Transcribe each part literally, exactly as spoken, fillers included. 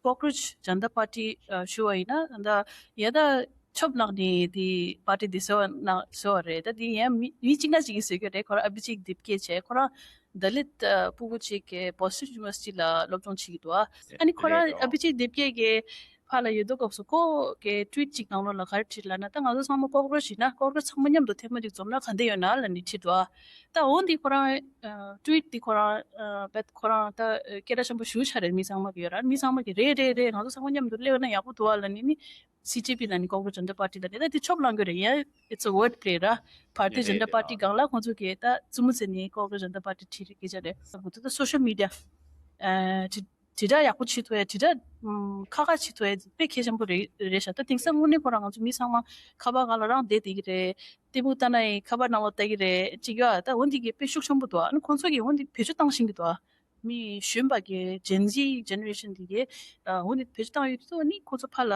Cockroach Janta Party ཞུ་བ་ཡིན་ན་ད་ཡ་ད་ཆོབ་ལངས་ནས་དེ་པར་ཏི་དེ་བཟོ་བ་ན་བཟོ་བ་རེད། ད་དེ་ཡང་མི་མི་གཅིག་ན་གཅིག་གིས་བཟོས་ཀྱི་རེད། ཁོ་རང་ཨ་བི་ཇིད་དིབ་སྐྱེས་བྱས། ཁོ་རང་ལྡི་ལི་ཕྲུ་གུ་གཅིག་གི་Boston University ལ་སློབ་སྦྱོང་བྱེད་ཀྱི་འདུག་ཨ་ནི་ཁོ་རང་ཨ་བི་ཇིད་དིབ་སྐྱེས་ཀྱི་ཕར་ལ་ཡོད་དུས་སྐབས་སུ་ཁོ་གི་ཊུ་ཝིཊ་གཅིག་ནང་ལོགས་ལ་ག་རེ་བྲིས་ལབ་ན། ད་ང་ཚོ་ཚང་མ་ཀོག་རོ་ཆི་ཡིན་ན་ཀོག་རོ་ཆི་ཚང་མ་མཉམ་དུ་ཐེངས་མ་གཅིག་འཛོམས་ན་ག་འདྲ་ཡོད་ན་ལབ་ནས་བྲིས་འདུག་ད་འོ་འདི་ཁོ་རང་ཊུ་ཝིཊ་འདི་ཁོ་རང་བེད་ཁོ་རང་ད་སྐད་གྲགས་ཆེན་པོ་ཞེ་པོ་ཆགས་རེད། མི་ཚང་མ་གི་ཡོད་ར། མི་ཚང་མ་གི་རེད་རེད་རེད། ང་ཚོ་ཚང་མ་མཉམ་དུ་སླེབས་ན་ཡག་པོ་འདུག་ཨ་ལབ་ནས་ནི་སི་ཇེ་པི་ལབ་ནི་Cockroach Janta Party ལབ་ནི་ད་འདི་ཆོབ་ལངས་དགོས་རེད། ཡ་it's a word play ར། Bharatiya Janta Party སྒང་ལ་ཁོང་ཚོ་གི་ད་རྩེད་མོ་རྩེ་ནི་Cockroach Janta Party བྲིས་རེད་སྐད་ཆ་རེད། ང་ཚོ་ད་སོ་ཤལ་མི་ཌི་ཡ་དྲིལ་བསྒྲགས་ཡག་པོ་བྱེད་ཐུབ་ཡ། དྲིལ་བསྒྲགས་ཁག་ཁག་བྱེད་ཐུབ་ཡ་དཔེ་གལ་ཆེན་པོ་རེད་རེད་ཤག་ད་དེང་སང་དངོས་གནས་ཁོ་རང་ང་ཚོ་མི་ཚང་མ་ཁ་པར་སྒང་ལ་རང་བསྡད་བསྡད་ཀྱི་རེད། ལྟད་མོ་ལྟ་ན་ཡང་ཁ་པར་ནང་ལ་ལྟ་གི་རེད་ཅིག་ཡོད། ད་འོ་འདི་གི་དཔེ་ཤུགས་ཆེན་པོ་འདུག་ཨ་ནི་ཁོང་ཚོ་གི་འོ་འདི་བེད་སྤྱོད་བཏང་བཞིན་གྱི་འདུག་མི་གཞོན་པ་གི་Gen Z generation འདི་གི་འོ་འདི་བེད་སྤྱོད་བཏང་ཡོད་དུས་ཨ་ནི་ཁོང་ཚོ་ཕར་ལ་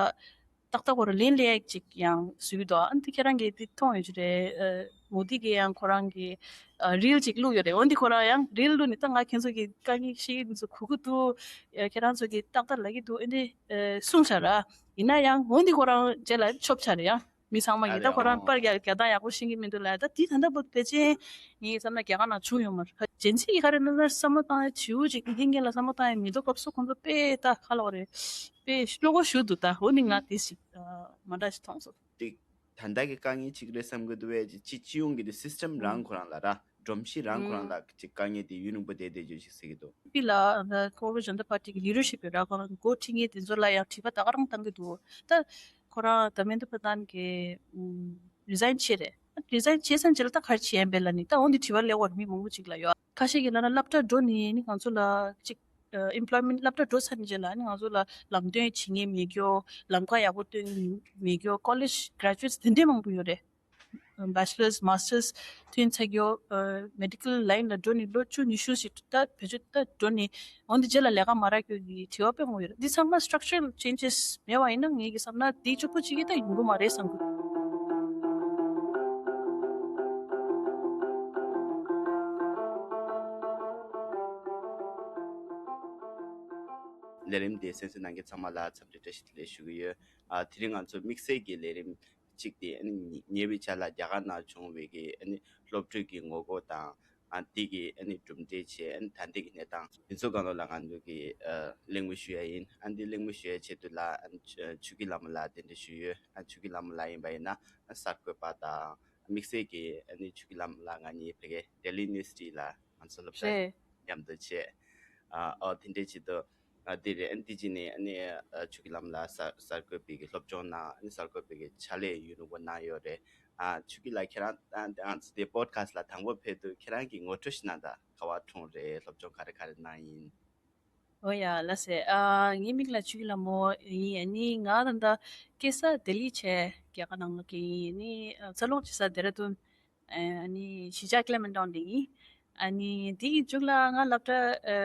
ཏག་ཏག་གོ་ར་ལན་ལེ་ཡག་ཅིག་ཡང་བཟོས་ཀྱི་འདུག་ཨ་ནི་ཁྱེད་རང་གིས་འདི་མཐོང་ཡོད་ཀྱི་རེད། མོ་དི་གིས་ཡང་ཁོ་རང་གི་རིལ་ཅིག་བླུགས་ཡོད་རེད། འོ་འདི་ཁོ་རང་ཡང་རིལ་བླུགས་ནས་ད་ང་ཁྱེད་ཚོ་གི་དཀའ་ངལ་ཤེས་ཀྱི་འདུག་གོ་གི་འདུག་ཁྱེད་རང་ཚོ་གི་ཏག་ཏག་ལབ་ཀྱི་འདུག་ཨེ་འདྲ་གསུངས་ཤག་ར། ཡིན་ན་ཡང་འོ་འདི་ཁོ་རང་རྗེས་ལ་ཆོབ་ཆགས་རེད། ཡང་མི་ཚང་མ་གི་ད་ཁོ་རང་པར་རྒྱག་རྒྱག་སྟངས་ཡག་པོ་ཤེས་ཀྱི་མི་འདུག་ལབ། ད་དེ་ད་ལྟ་བུ་ཕལ་ཆེར་ངའི་བསམ་ན་རྒྱ་གར་ནང་བྱུང་ཡོད་མ་རེད། Gen Z གི་ག་རེ་ན་ན་བསམ་བློ་བཏང་ཡ་བྱིའུ་ཅིག་གི་ལྷན་རྒྱས་ལ་བསམ་བློ་བཏང་ཡ་མི་འདུག་སྐབས་སུ་ཁོང་ཚོ་དཔེ་ད་ག་ལབ་དགོས་རེད། དཔེ་བློ་ཁོག་ཞུ་འདུག་ད་འོ་ནི་ང་དེ་ཞིག་མ་འདྲ་ཞིག་མཐོང་སོང་། ཏིག་ད་ལྟ་གི་དཀའ་ངལ་ཅིག་རེད་བསམ་གི་འདུག་བས། ཅི་སྤྱི་ཡོངས་ཀྱི་དེ་སིས་ཊམ་རང་ཁོ་རང་ལ་ར་སྒྲོམ་གཞི་རང་ཁོ་རང་ལ་ཅིག་དཀའ་ངལ་དེ་ཡུན་རིང་པོ་བསྡད་བསྡད་རྒྱུ་ཞིག་ཟེར་གི་འདུག་པི་ལ་ཁོ་རང་ཇན་ཏ་པར་ཊི་གི་ལི་ཌར་ཤིབ་ཡོད་ར། ཁོ་རང་གི་འགོ་ཁྲིད་མཁན་དེ་ཚོ་ལ་ཡང་དྲི་བ་ད་ག་རང་བཏང་གི་འདུག་ད་ཁོ་རང་དྷར་མེནྡྲ་པྲ་དྷན་གི་རི་ཟའིན་བྱས་རེད། རི་ཟའིན་བྱས་ཚར་རྗེས་ལ་ད་ག་རེ་བྱེད་ཡ་ཡིན་པས་ལབ་ནི་ད་འོ་འདི་དྲི་བ་སླེབས་ཡོད་རེད། མི་མང་པོ་ཅིག་ལ་ཡོད། ཁ་ཤས་ཀྱིས་ལབ་ན་སློབ་གྲྭ་འགྲོ་ནས་ནི་ང་ཚོ་ལ་ཅིག་ཨེམ་པ་ལོའི་མེན་ཊི། སློབ་གྲྭ་འགྲོ་ཚར་ནས་རྗེས་ལ་ནི་ང་ཚོ་ལ་ལམ་སྟོན་བྱེད་མཁན་མེད་རྒྱུ། ལམ་ཁ་ཡག་པོ་སྟོན་མཁན་མེད་རྒྱུ། ཀོ་ལེཇ་གྷ་རེ་ཇུ་ཨེཊ་དེ་འདྲས་མང་པོ་ཡོད་རེད། བྷེ་ཆེ་ལར་མ་སི་ཊར་ཐོན་ཚར་རྒྱུ། མེ་ཌི་ཀལ་ལའིན་ལ་འགྲོ་ནས་ལོ་བཅུ་ཉི་ཤུ་ཞིག་ད་བེད་སྤྱོད་ད་འགྲོ་ནས་འོན་ཏེ་རྗེས་ལ་ལས་ཀ་མ་རག་རྒྱུ་གི་དྲི་བ་དཔེ་མང་པོ་ཡོད་རེད། འདི་ཚང་མ་སི་ཊྲག་ཅར་ལ་ཅེན་ཇེས་མེད་པ་ཡིན་ན་ངེད་ཀྱི་བསམ་ན་འདི་གཅིག་པོ་གཅིག་གིས་ད་ཡོང་གི་མ་རེད་བསམ་གི་འདུག་ལས་རིམ་དེ་གསན་གཟིགས་གནང་མཁན་ཚང་མ་ལ་འཚམས་འདྲི་བཀྲ་ཤིས་བདེ་ལེགས་ཞུ་གི་ཡོད། ཨ་དེ་རིང་ང་ཚོ་དམིགས་བསལ་གྱི་ལས་རིམ་གཅིག་དེ་ཨ་ནི་ཉེ་བའི་ཆར་ལ་རྒྱ་གར་ནང་བྱུང་བའི་གི་ཨ་ནི་སློབ་ཕྲུག་གི་ངོ་རྒོལ་དང་ཨ་དེ་གི་ཨ་ནི་གྲུབ་འབྲས་བྱས་ཨ་ནི་ད་ལྟའི་གི་གནས་སྟངས་དེ་ཚོ་སྒང་ལོགས་ལ་ང་ཚོ་གི་ཨ་གླེང་མོལ་ཞུ་ཡ་ཡིན། ཨ་འདི་གླེང་མོལ་ཞུ་ཡ་ཆེད་དུ་ལ་ཨ་ནི་ཆོས་ཆོས་སྐྱིད་ལྷ་མོ་ལགས་གདན་འདྲེན་ཞུས་ཡོད། ཨ་ཆོས་སྐྱིད་ལྷ་མོ་ལགས་ཡིན་པ་ཡིན་ན་ཨ་གསར་འགོད་པ་དང་དམིགས་བསལ་གྱི་ཨ་ནི་ཆོས་སྐྱིད་ལྷ་མོ་ལགས་ང་གཉིས་ཕ་གི་ལྡི་ལི་ཡུ་ནི་ཝར་སི་ཊི་ལ་ང་ཚོ་སློབ་གྲྭ་རེད། མཉམ་དུ་བྱས། ཨ་ཨོ་དེ་འདྲའི་ཆེད་དུ་ཨ་དེ་རེད། ཨ་ནི་དེ་རྗེས་ནས་ཨ་ནི་ཨ་ཆོས་སྐྱིད་ལྷ་མོ་ལགས་གསར་གསར་འགོད་པའི་གི་སློབ་སྦྱོང་གནང་། ཨ་ནི་གསར་འགོད་པའི་གི་ཕྱག་ལས་ཡུན་རིང་པོ་གནང་ཡོད་རེད། ཨ་ཆོས་སྐྱིད་ལགས་ཁྱེད་རང་ཨ་ཨ་དེ་པོ་ཌི་ཁ་སི་ཊི་ལ་དང་པོ་ཕེབས་དུས་ཁྱེད་རང་གི་ངོ་སྤྲོད་ཞིག་གནང་དང་། ག་པར་འཁྲུངས་རེད། སློབ་སྦྱོང་ག་རེ་ག་རེ་གནང་ཡིན། ཨོ་ཡ་ལགས་སེ། ཨ་ངའི་མིང་ལ་ཆོས་སྐྱིད་ལྷ་མོ་ཡིན། ཨ་ནི་ང་ད་ལྟ་སྐྱེས་ས་ལྡི་ལི་བྱས། རྒྱ་གར་ནང་ལ་སྐྱེས་ཡིན། ཨ་ནི་ཨ་འཚར་ལོངས་བྱེད་ས་ལྡེ་ར་ལྡུན། ཨ་ནི་གཞིས་ཆགས་ཀི་ལེ་མན་ཊོན་ལ་ཡིན། ཨ་ནི་དེ་གི་མཇུག་ལ་ང་སློབ་གྲྭ་ཨ་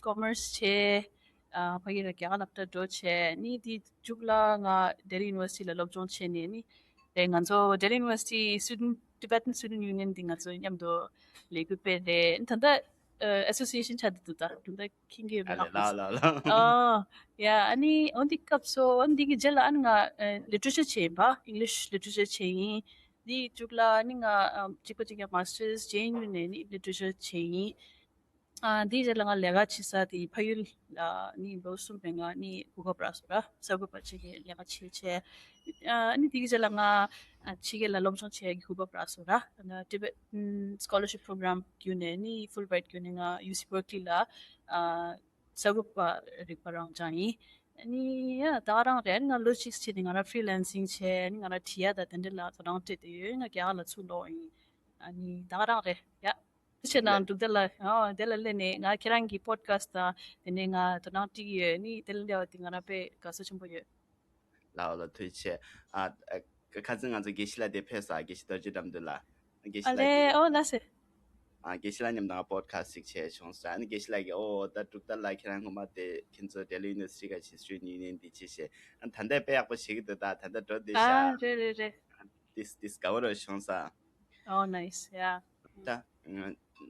ཀོ་མར་སི་བྱས། ཨ་ཕ་གི་ར་རྒྱ་གར་སློབ་གྲྭ་འགྲོ་བྱས། ཨ་ནི་དེ་མཇུག་ལ་ང་ལྡི་ལི་ཡུ་ནི་ཝར་སི་ཊི་ལ་སློབ་སྦྱོང་བྱས་ནས་ནི་རེད། ང་ཚོ་ལྡི་ལི་ཡུ་ནི་ཝར་སི་ཊི་སི་ཊུ་ཌེན་ཊི། Tibetan Student Union འདི་ང་ཚོ་མཉམ་དུ་ལས་འགུལ་སྤེལ་རེད། ད་ལྟ་ཨ་ཨེ་སོ་སི་ཨེ་ཤན་ཆགས་བསྡད་འདུག་ད་དུང་ད་མཁྱེན་གྱི་ཡོད་མེད་ཨ་ལེ་ལགས་ལ་ལ་ལ། ཨོ་ཡ། ཨ་ནི་འོ་འདི་སྐབས་སུ་འོ་འདི་གི་རྗེས་ལ་ཨ་ནི་ང་ལི་ཊ་རེ་ཅར་བྱས་ཡིན་པ། ཨིང་ལིཤ་ལི་ཊ་རེ་ཅར་བྱས་ཡིན། འདིའི་མཇུག་ལ་ཨ་ནི་ང་ཨ་གཅིག་པ་གཅིག་རྐྱང་མ་སི་ཊར་ཇེ་ཨེན་ཡུ་ནས་ནི་ལི་ཊ་རེ་ཅར་བྱས་ཡིན། ཨ་འདིའི་རྗེས་ལ་ང་ལས་ཀ་བྱེད་ས་དེ་ཕ་ཡུལ་ལ་ནི་ལོ་གསུམ་པའི་ང་ནི་གོ་སྐབས་རག་སོང་ར། གསར་འགོད་པ་ཅིག་གི་ལས་ཀ་བྱེད་བྱས། ཨ་ནི་དེ་གི་རྗེས་ལ་ང་ཨ་ཕྱི་རྒྱལ་ལ་སློབ་སྦྱོང་བྱེད་ཡག་གི་གོ་སྐབས་རག་སོང་ར། ཨ་ནི་Tibetan Scholarship Program བརྒྱུད་ནས་ནི་ཕུལ་བྷ་རའིཊ་བརྒྱུད་ནས་ང་ཡུ་སི་བར་ཀ་ལི་ལ་ཨ་གསར་འགོད་པ་རིག་པ་རང་སྦྱངས་ཡིན། ཨ་ནི་ཡ་ད་ག་རང་རེད། ཨ་ནི་ང་ལོ་གཅིག་ཕྱིན་ནས་ང་རང་ཕི་རི་ལན་སིང་བྱས། ཨ་ནི་ང་རང་བྲིས་ཡ་དང་དེ་འདྲ་ལ་དོ་སྣང་སྤྲད་དེ་ཡོད། ང་རྒྱ་གར་ལ་ཚུར་ལོག་ཡིན། ཨ་ནི་ད་ག་རང་རེད་ཡ། ཁྱེད་ནང་འདུག་དེ་ལ་ཨོ་དེ་ལ་སླེབས་ནས་ང་ཁྱེད་རང་གི་པོ་ཌི་ཁ་སི་ཊི་དང་དེ་ནས་ང་དོ་སྣང་སྤྲད་ཀྱི་ཡོད། ནི་དེ་ལ་སླེབས་པ་དེ་ང་རང་དཔེ་དགའ་ཚོར་ཆེན་པོ་ཡོད། ལའོ་ལ་ཐུགས་རྗེ་ཆེ། ཨ་ཨ་ཁ་སང་ང་ཚོ་དགེ་བཤེས་ལགས་དེ་ཕེབས་སོང་། དགེ་བཤེས་རྡོ་རྗེ་དགྲ་འདུལ་ལགས། དགེ་བཤེས་ཨ་ལགས་ལེ་ཀྱིས་ཨོ་ལགས་སེ། ཨ་དགེ་བཤེས་ལགས་མཉམ་དུ་པོ་ཌི་ཁ་སི་ཊི་ཅིག་བྱས་བྱུང་ཟེར། ཨ་ནི་དགེ་བཤེས་ལགས་ཀྱིས་ཨོ་ད་འབྲུག་རྟ་ལགས་ཁྱེད་རང་སྔོན་མ་དེ་ཁྱེད་ཚོ་ལྡི་ལི་ཡུ་ནི་ཝར་སི་ཊི་ག་ཆེད་སྤྱོད་ཉིན་ནས་འདི་བྱས་བྱས། ཨ་ད་ལྟ་དཔེ་ཡག་པོ་བྱེད་ཀྱི་འདུག་ད་ད་ལྟ་འགྲོ་བསྡད་ཤག་ཨ་རེད་རེད་རེད། This this cover བྱུང་ས། Oh nice, yeah. ད་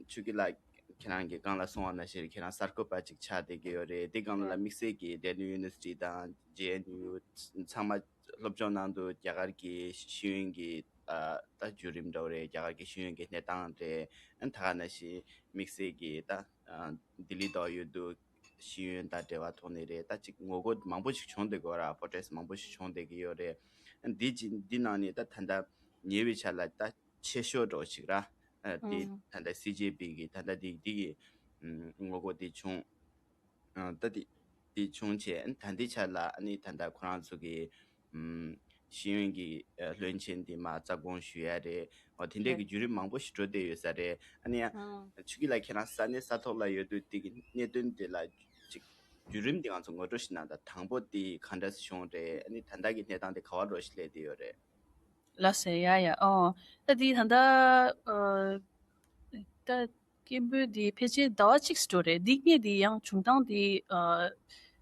ཆོས་སྐྱིད་ལགས་ ཁྱེད་རང་གིས་གོང་ལ་གསུངས་པ་ནང་བཞིན་ཁྱེད་རང་གསར་འགོད་པ་ཅིག་ཆགས་བསྡད་ཀྱི་ཡོད་རེད། དེ་སྒང་ལ་དམིགས་བསལ་གྱིས་Delhi University དང་J N U ཚང་མ་སློབ་སྦྱོང་གནང་དུས་རྒྱ་གར་གྱི་ཤེས་ཡོན་གྱི་ཨ་ད་བརྒྱུད་རིམ་འདྲ་བོ་རེད། རྒྱ་གར་གྱི་ཤེས་ཡོན་གྱི་གནས་སྟངས་རེད། ཨ་ནི་ད་ག་ནང་བཞིན་དམིགས་བསལ་གྱིས་ད་ཨ་ལྡི་ལི་དུ་ཡོད་དུས་ཤེས་ཡོན་དང་འབྲེལ་བ་ཐོག་ནས་རེད། ད་ཅིག་ངོ་རྒོལ་མང་པོ་ཞིག་བྱུང་བསྡད་ཀྱི་ཡོད་ར། པོ་རོ་ཊེ་སི་ཊི་མང་པོ་ཞིག་བྱུང་བསྡད་ཀྱི་ཡོད་རེད། ཨ་ནི་འདི་ཅི་འདི་ནང་ནས་ད་ད་ལྟ་ཉེ་བའི་ཆར་ལ་ད་ཆེ་ཤོས་འདྲ་བོ་ཞིག་ར། ཨ་དེ་ཨང་ད་ལྟ་སི་ཇེ་པི་གི་ད་ལྟ་དེ་དེ་གི་ཨམ་ངོ་རྒོལ་དེ་བྱུང་། ཨ་ད་དེ་དེ་བྱུང་བྱས་ཨ་ནི་ད་ལྟའི་ཆར་ལ་ཨ་ནི་ད་ལྟ་ཁོ་རང་ཚོ་གི་ཨམ་ཤེས་ཡོན་གྱི་ཨ་བློན་ཆེན་དེ་མར་རྩ་དགོངས་ཞུ་ཡ་རེད། འོ་དེ་འདྲས་ཀྱི་བརྒྱུད་རིམ་མང་པོ་ཞིག་འགྲོ་བསྡད་ཡོད་ས་རེད། ཨ་ནི་ཨང་ཆོས་སྐྱིད་ལགས་ཁྱེད་རང་ས་གནས་ས་ཐོག་ལ་ཡོད་དུས་དེ་གི་གནད་དོན་དེ་ལ་ཅིག་བརྒྱུད་རིམ་དེ་ང་ཚོ་ངོ་སྤྲོད་ཞིག་གནང་དང་། དང་པོ་དེ་གང་འདྲ་སེ་བྱུང་རེད། ཨ་ནི་ད་ལྟ་གི་གནས་སྟངས་དེ་ག་བ་འགྲོ་ཞིག་སླེབས་བསྡད་ཡོད་རེད། ལགས་སེ། ཡ་ཡ། ཨོ། ད་འདི་ད་ལྟ་ཨ་ད་སྐད་འབོད་འདི་ཕལ་ཆེར་ཟླ་བ་གཅིག་འགྲོ་རེད། འདི་སྔས་འདི་ཡང་བྱུང་སྟངས་འདི་ཨ་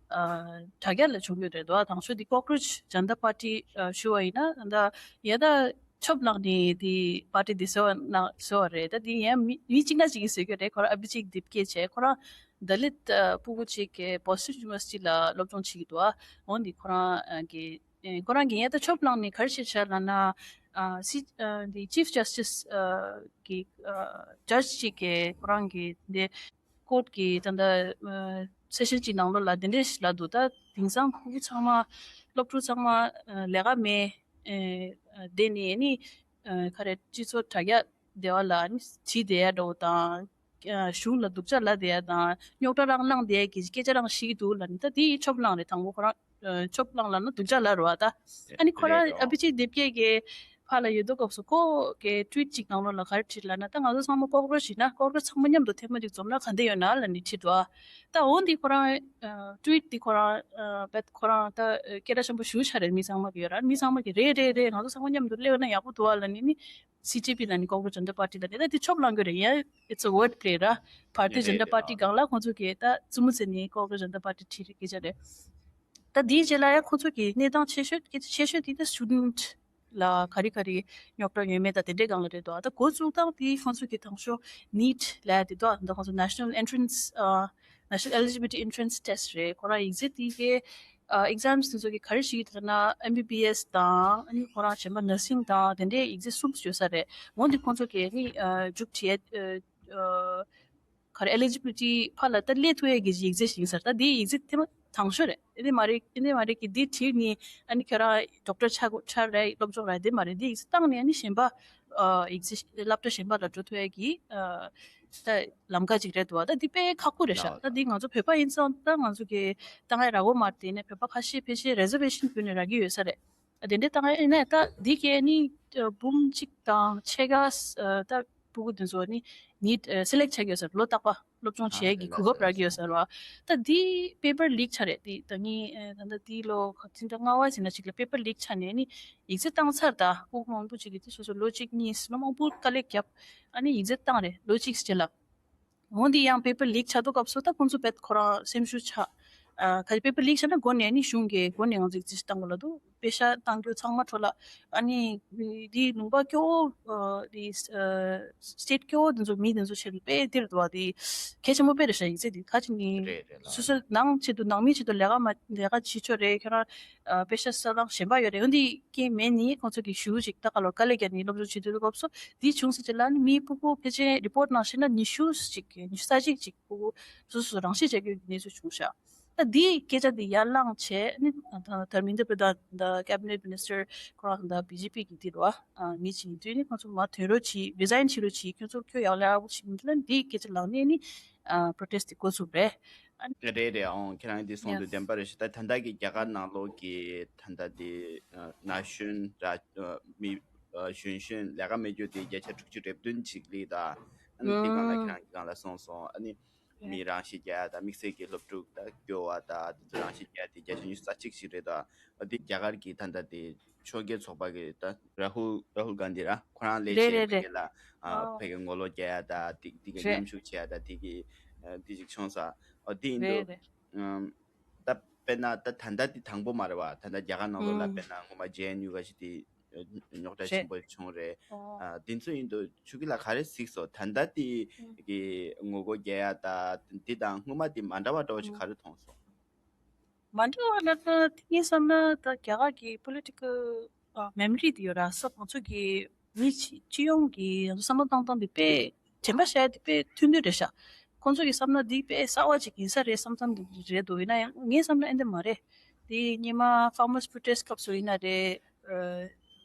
ཨ་དྲ་རྒྱ་ལ་བྱུང་ཡོད་རེད་དོ། དང་ཤོས་འདི་Cockroach Janta Party ཨ་ཞུ་བ་ཡིན་ན་ད་ཡ་ད་ཆོབ་ལངས་ནས་འདི་པར་ཊི་འདི་བཟོས་པ་ན་བཟོས་པ་རེད། ད་འདི་ཡང་མི་མི་གཅིག་ན་གཅིག་གིས་བཟོས་ཀྱི་རེད། ཁོ་རང་ཨ་བི་ཇིད་དིབ་སྐྱེ་བྱས། ཁོ་རང་ད་ལིད་ཨ་ཕྲུ་གུ་གཅིག་གི་Boston University ལ་སློབ་སྦྱོང་བྱེད་ཀྱི་འདུག་འོ་འདི་ཁོ་རང་ཨ་གི་ཨེ་ཁོ་རང་གིས་ཡང་ད་ཆོབ་ལངས་ནས་ག་རེ་བྱས་བྱས་ལབ་ན། ཨ་སི་ཨ་འདི་Chief Justice ཨ་གི་ཨ་ཇཇ་གཅིག་གིས་ཁོ་རང་གི་འདི་ཀོར་ཊི་གི་ད་ལྟ་ཨ་སེ་ཤན་གཅིག་ནང་ལོགས་ལ་འདི་འདྲས་ལབ་འདུག་ད་དེང་སང་ཕྲུ་གུ་ཚང་མ་སློབ་ཕྲུག་ཚང་མ་ཨ་ལས་ཀ་མེད་ཨེ་ཨ་བསྡད་ནས་ནི་ཨ་ག་རེ་སྤྱི་ཚོགས་དྲ་རྒྱ་དེ་བ་ལ་ནི་བྲིས་བསྡད་ཡ་འདྲ་བོ་དང་། གཞུང་ལ་སྡུག་ཅག་ལབ་བསྡད་ཡ་དང་རྙོག་དྲ་རང་བསླངས་བསྡད་ཡ་གི་སྐད་ཆ་རང་བཤད་ཀྱི་འདུག་ལབ་ནི། ད་དེ་ཆོབ་ལངས་རེད། དང་པོ་ཁོ་རང་ཨ་ཆོབ་ལངས་ལབ་ན་སྡུག་ཅག་ལབ་རེད་བ། ད་ཨ་ནི་ཁོ་རང་རེད་ཨ་ཨོ། བི་ཇིད་དིབ་སྐྱེ་གི་ཕར་ལ་ཡོད་དུས་སྐབས་སུ་ཁོ་གི་ཊུ་ཝིཊ་ཅིག་ནང་ལོགས་ལ་ག་རེ་བྲིས་ལབ་ན། ད་ང་ཚོ་ཚང་མ་ཀོག་རོ་ཆི་ཡིན་ན་ཀོག་རོ་ཆི་ཚང་མ་མཉམ་དུ་ཐེངས་མ་གཅིག་འཛོམས་ན་ག་འདྲ་ཡོད་ན་ལབ་ནི་བྲིས་འདུག་ཨ་ད་འོ་འདི་ཁོ་རང་ཨ་ཊུ་ཝིཊ་འདི་ཁོ་རང་ཨ་བེད་ཁོ་རང་ད་སྐད་གྲགས་ཆེན་པོ་ཞེ་པོ་ཆགས་རེད། མི་ཚང་མ་གི་ཡོད་ར། མི་ཚང་མ་གི་རེད་རེད་རེད། ང་ཚོ་ཚང་མ་མཉམ་དུ་སླེབས་ན་ཡག་པོ་འདུག་ཨ་ལབ་ནི་ནི། སི་ཇེ་པི་ལབ་ནི་Cockroach Janta Party ལབ་ནི་ད་དེ་ཆོབ་ལངས་རྒྱུ་རེད། ཡ་it's a word play ར། Bharatiya Janta Party སྒང་ལ་ཁོང་ཚོ་གིས་ད་རྩེད་མོ་རྩེ་ནི་Cockroach Janta Party བྲིས་རེད་སྐད་ཆ་རེད། ད་དེའི་རྗེས་ལ་ཡང་ཁོང་ཚོ་གི་གནས་སྟངས་ཆེ་ཤོས་སྐད་ཆ་ཆེ་ཤོས་དེ་ད་student ལ་ག་རེ་ག་རེ་རྙོག་དྲ་ཡོད་མེད་ད་དེ་འདྲའི་སྒང་ལ་རེད་དོ། ད་འགོ་བཙུགས་སྟངས་དེ་ཁོང་ཚོ་གི་དང་ཤོས་ནིཊ་ལབ་ཡ་དེ་དོ། ད་ཁོང་ཚོ་National Entrance ཨ་National Eligibility Entrance Test རེད། ཁོ་རང་ཡིག་ཚད་དེ་གི་ཨ་ཨེག་ཛམ་དེ་ཚོ་གི་ག་རེ་ཞིག་ཡོད་ན་ཨེམ་བི་བི་ཨེས་དང་ཨ་ནི་ཁོ་རང་གཞན་པ་ནར་སིང་དང་དེ་འདྲའི་ཡིག་ཚད་གསུམ་ཡོད་ས་རེད། འོ་འདི་ཁོང་ཚོ་གི་ཨ་ནི་ཨ་མཇུག་བསྒྲིལ་ཡ་ཨ་ག་རེ་ཨེ་ལི་ཇི་བི་ལི་ཊི་ཕར་ལ་ད་སླེབས་ཐུབ་ཡ་གི་ཡིག་ཚད་ཞིག་ཡིན་ས་རེད། ད་དེའི་ཡིག་ཚད་དེ་མ་དང་ཤོས་རེད། ཨེ་འདི་མ་རེད་ཨེ་འདི་མ་རེད་གི་འདི་བྲིས་ནི་ཨ་ནི་ཁྱོད་རང་ཌོག་ཊར་ཆགས་དགོས་ཆགས་རེད་སློབ་སྦྱོང་རེད་འདི་མ་རེད། འདི་ཡིག་ཚད་བཏང་ནི་ཨ་ནི་གཞན་པ་ཨ་ཡིག་ཚད་སློབ་གྲྭ་གཞན་པ་ལ་འགྲོ་ཐུབ་ཡ་གི་ཨ་ད་ལམ་ཁ་ཅིག་རེད་འདུག་ད་འདི་དཔེ་ཁག་པོ་རེད་ཤག་ད་འདི་ང་ཚོ་བོད་པ་ཡིན་ཙང་ད་ང་ཚོ་གི་ཏང་ཨེ་ར་གོ་མ་དེ་ནས་བོད་པ་ཁ་ཤས་ཕལ་ཆེར་རེ་ཟར་ཝེ་ཤན་བརྒྱུད་ནས་རག་གི་ཡོད་ས་རེད། དེ་འདྲའི་ཏང་ཨེ་ཡིན་ན་ད་འདི་གས་ནི་འབུམ་གཅིག་དང་ཕྱེད་ཀ་ད་ཕྲུ་གུ་དེ་ཚོ་ནི་ནིཊ་སེ་ལེག་ཆགས་ཀྱི་ཡོད་ས་རེད། ལོ་རྟག་པ་སློབ་སྦྱོང་བྱེད་ཡས་ཀྱི་གོ་སྐབས་རག་གི་ཡོད་ས་རེད་བ། ད་འདི་པེ་པར་ལིག་ཆགས་རེད། འདི་ད་ངས་ད་ལྟ་འདི་ལོ་ཁ་ཅིག་ད་ལྔ་བ་ཟིན་ན་ཅིག་ལ་པེ་པར་ལིག་ཆགས་ནས་ནི་ཡིག་ཚད་བཏང་ཚར། ད་ཕྲུ་གུ་མང་པོ་ཅིག་གིས་དེ་སོ་སོ་ལོ་གཅིག་གཉིས་ལོ་མང་པོ་དཀའ་ལས་བརྒྱབ་ཨ་ནི་ཡིག་ཚད་བཏང་རེད་ལོ་གཅིག་རྗེས་ལ། འོ་འདི་ཡང་པེ་པར་ལིག་ཆགས་དུས་སྐབས་སུ་ད་ཁོང་ཚོ་བེད་ཁོ་རང་སེམས་ཤུགས་ཆག་ཨ་ག་རེ་པེ་པར་ལིག་ཆགས་ན་འགོ་ནས་ནི་གཞུང་གིས་འགོ་ནས་ང་ཚོ་ཡིག་ཚད་བཏང་དགོས་ལབ་འདུག་པེ་ཤག་བཏང་རྒྱུ་ཚང་མ་འཕྲོ་བརླག་ཨ་ནི་འདི་ལུང་པ་སྐྱོ་བོ་འདི་སི་ཊེཊ་སྐྱོ་བོ་འདི་ཚོ་མི་འདི་ཚོ་ཆེད་དུ་དཔེ་འདིར་འདུག་བ། འདི་གལ་ཆེན་པོ་དཔེ་རེད་ཤག་ཡིག་ཚད་འདི་ཁ་ཅིག་ནི་རེད་རེད་ལ། སོ་སོ་ནང་ཆེད་དུ་ནང་མི་ཆེད་དུ་ལས་ཀ་མ་ལས་ཀ་བྱེད་ཆོག་རེད། ཁྱོད་རང་ཨ་པེ་ཤག་ས་ལང་གཞན་པ་ཡོད་རེད། འོ་འདི་སྐྱེ་མེད་ནི་ཁོང་ཚོ་གི་ཞུ་ཅིག་ད་ག་ལོ་དཀའ་ལས་བརྒྱབ་ནི་སློབ་སྦྱོང་བྱེད་དུས་སྐབས་སུ་འདི་བྱུང་ཟེར་ཅིག་ལ་ནི་མི་ཕྲུ་གུ་ཕལ་ཆེར་རི་པོར་ཊི་ནང་བཤད་ན་ཉི་ཤུ་ཅིག་ཉི་ཤུ་རྩ་གཅིག་ཅིག་ཕྲུ་གུ་སོ་སོ་རང་ཤི་བྱ་རྒྱུ་གི་གནས་ཚུལ་བྱུང་ཤག་ད་འདི་སྐད་ཆ་འདི་ཡར་ལངས་བྱས་ནི་ད་དྷར་མེནྡྲ་པྲ་དྷཱན་ད་ཀེ་བི་ནེཊ་མི་ནིས་ཊར་ཁོ་རང་ད་བི་ཇེ་པི་གི་འདི་རུ་ཨ་མི་ཅིག་ཡིན་དུས་ནི་ཁོང་ཚོ་མར་ཐོན་རོགས་གྱིས་རི་ཟའིན་བྱེད་རོགས་གྱིས། ཁྱོད་ཚོ་ཁྱོད་ཡག་ལ་ཡག་པོ་ཞིག་མི་འདུག་ན་འདི་སྐད་ཆ་ལངས་ནས་ནི་ཨ་པྲོ་ཊེ་སི་ཊི་འདི་འགོ་ཚུགས་པ་རེད། ཨ་ནི་རེད་རེད། ཨོང་ཁྱེད་རང་འདི་གསུངས་དུས་བདེན་པ་རེད་ཤག་ད་ད་ལྟ་གི་རྒྱ་གར་ནང་ལོགས་ཀྱི་ད་ལྟ་འདི་ཨ་ན་གཞོན་ར་ཨ་མི་ཨ་གཞོན་གཞོན་ལས་ཀ་མེད་རྒྱུ་དེ་བརྒྱ་ཆ་དྲུག་ཅུ་རེ་བདུན་ཅིག་སླེབས། ད་ཨ་ནི་འདི་སྒང་ལ་ཁྱེད་རང་གི་སྒང་ལ་གསུངས་སོང་། ཨ་ནི་མི་རང་ཤི་རྒྱག་ཡ་དང་དམིགས་བསལ་གྱི་སློབ་ཕྲུག་ད་སྐྱོ་བ་དང་དེ་ཚོ་རང་ཤི་རྒྱག་ཡ་དེ་བརྒྱ་ཆ་ཉི་ཤུ་རྩ་གཅིག་ཞིག་རེད། ད་འདི་རྒྱ་གར་གྱི་ད་ལྟ་དེ་ཕྱོགས་འགལ་ཚོགས་པ་གི་ད་རཱ་ཧུལ་རཱ་ཧུལ་གྷན་དྷི་ར་ཁོ་རང་ལས་རེད་བྱེད་རེད་པ་རེད། གི་ལ་ཨ་ཨོ་ཕ་གི་ངོ་ལོག་རྒྱག་ཡ་ད་དེ་དེ་གི་རེད། མཉམ་ཞུགས་བྱེད་ཡ་ད་དེ་གི་ཨ་དེ་ཅིག་བྱུང་ས། ཨོ་དེ་ཡིན་དུས་རེད་རེད། ཨམ་ད་དཔེར་ན་ད་ད་ལྟ་དེ་དང་པོ་མ་རེད་བ། ད་ལྟ་རྒྱ་གར་ནང་ལོགས་ལ་ཨུམ་དཔེར་ན་སྔོན་མ་ཇེ་ཨེན་ཡུ་ག་ཞིག་དེ་ རྙོག་དྲ་ཆེན་པོ་བྱུང་རེད། ཨ་དེ་ཚོ་ཡིན་དུས་ཆུ་གི་ལ་ག་རེ་གཟིགས་སོང་། ད་ལྟ་དེ་གི་ངོ་རྒོལ་རྒྱག་ཡ་ད་འདི་དང་སྔོན་མ་དེ་མ་འདྲ་བ་འདྲ་བོ་ཞིག་ག་རེ་མཐོང་སོང་། མ་འདྲ་བ་ལབ་ན་དེ་ངས་བསམ་ན་ད་རྒྱ་གར་གི་པོ་ལི་ཊི་ཀལ་མེ་མོ་རི་དེ་ཡོད་ར། ས་ང་ཚོ་གི་མི་སྤྱི་ཡོངས་ཀྱི་ང་ཚོ་བསམ་བློ་བཏང་སྟངས་དེ་དཔེ་དྲན་པ་བྱས་དེ་དཔེ་མཐུན་མཐུན་རེད་ཤག་ཁོང་ཚོ་གི་བསམ་ན་འདི་དཔེ་གསར་བ་ཅིག་ཡིན་ས་རེད་བསམ་བསམ་འདུག་རེད་འདུག་ཡིན་ན་ཡང་ངས་བསམ་ན་ཨེ་འདྲ་མ་རེད། དེ་སྔོན་མ་ཕར་མར་སི་པྲོ་ཊེ་སི་སྐབས་སུ་ཡིན་ན་རེད། ཨ་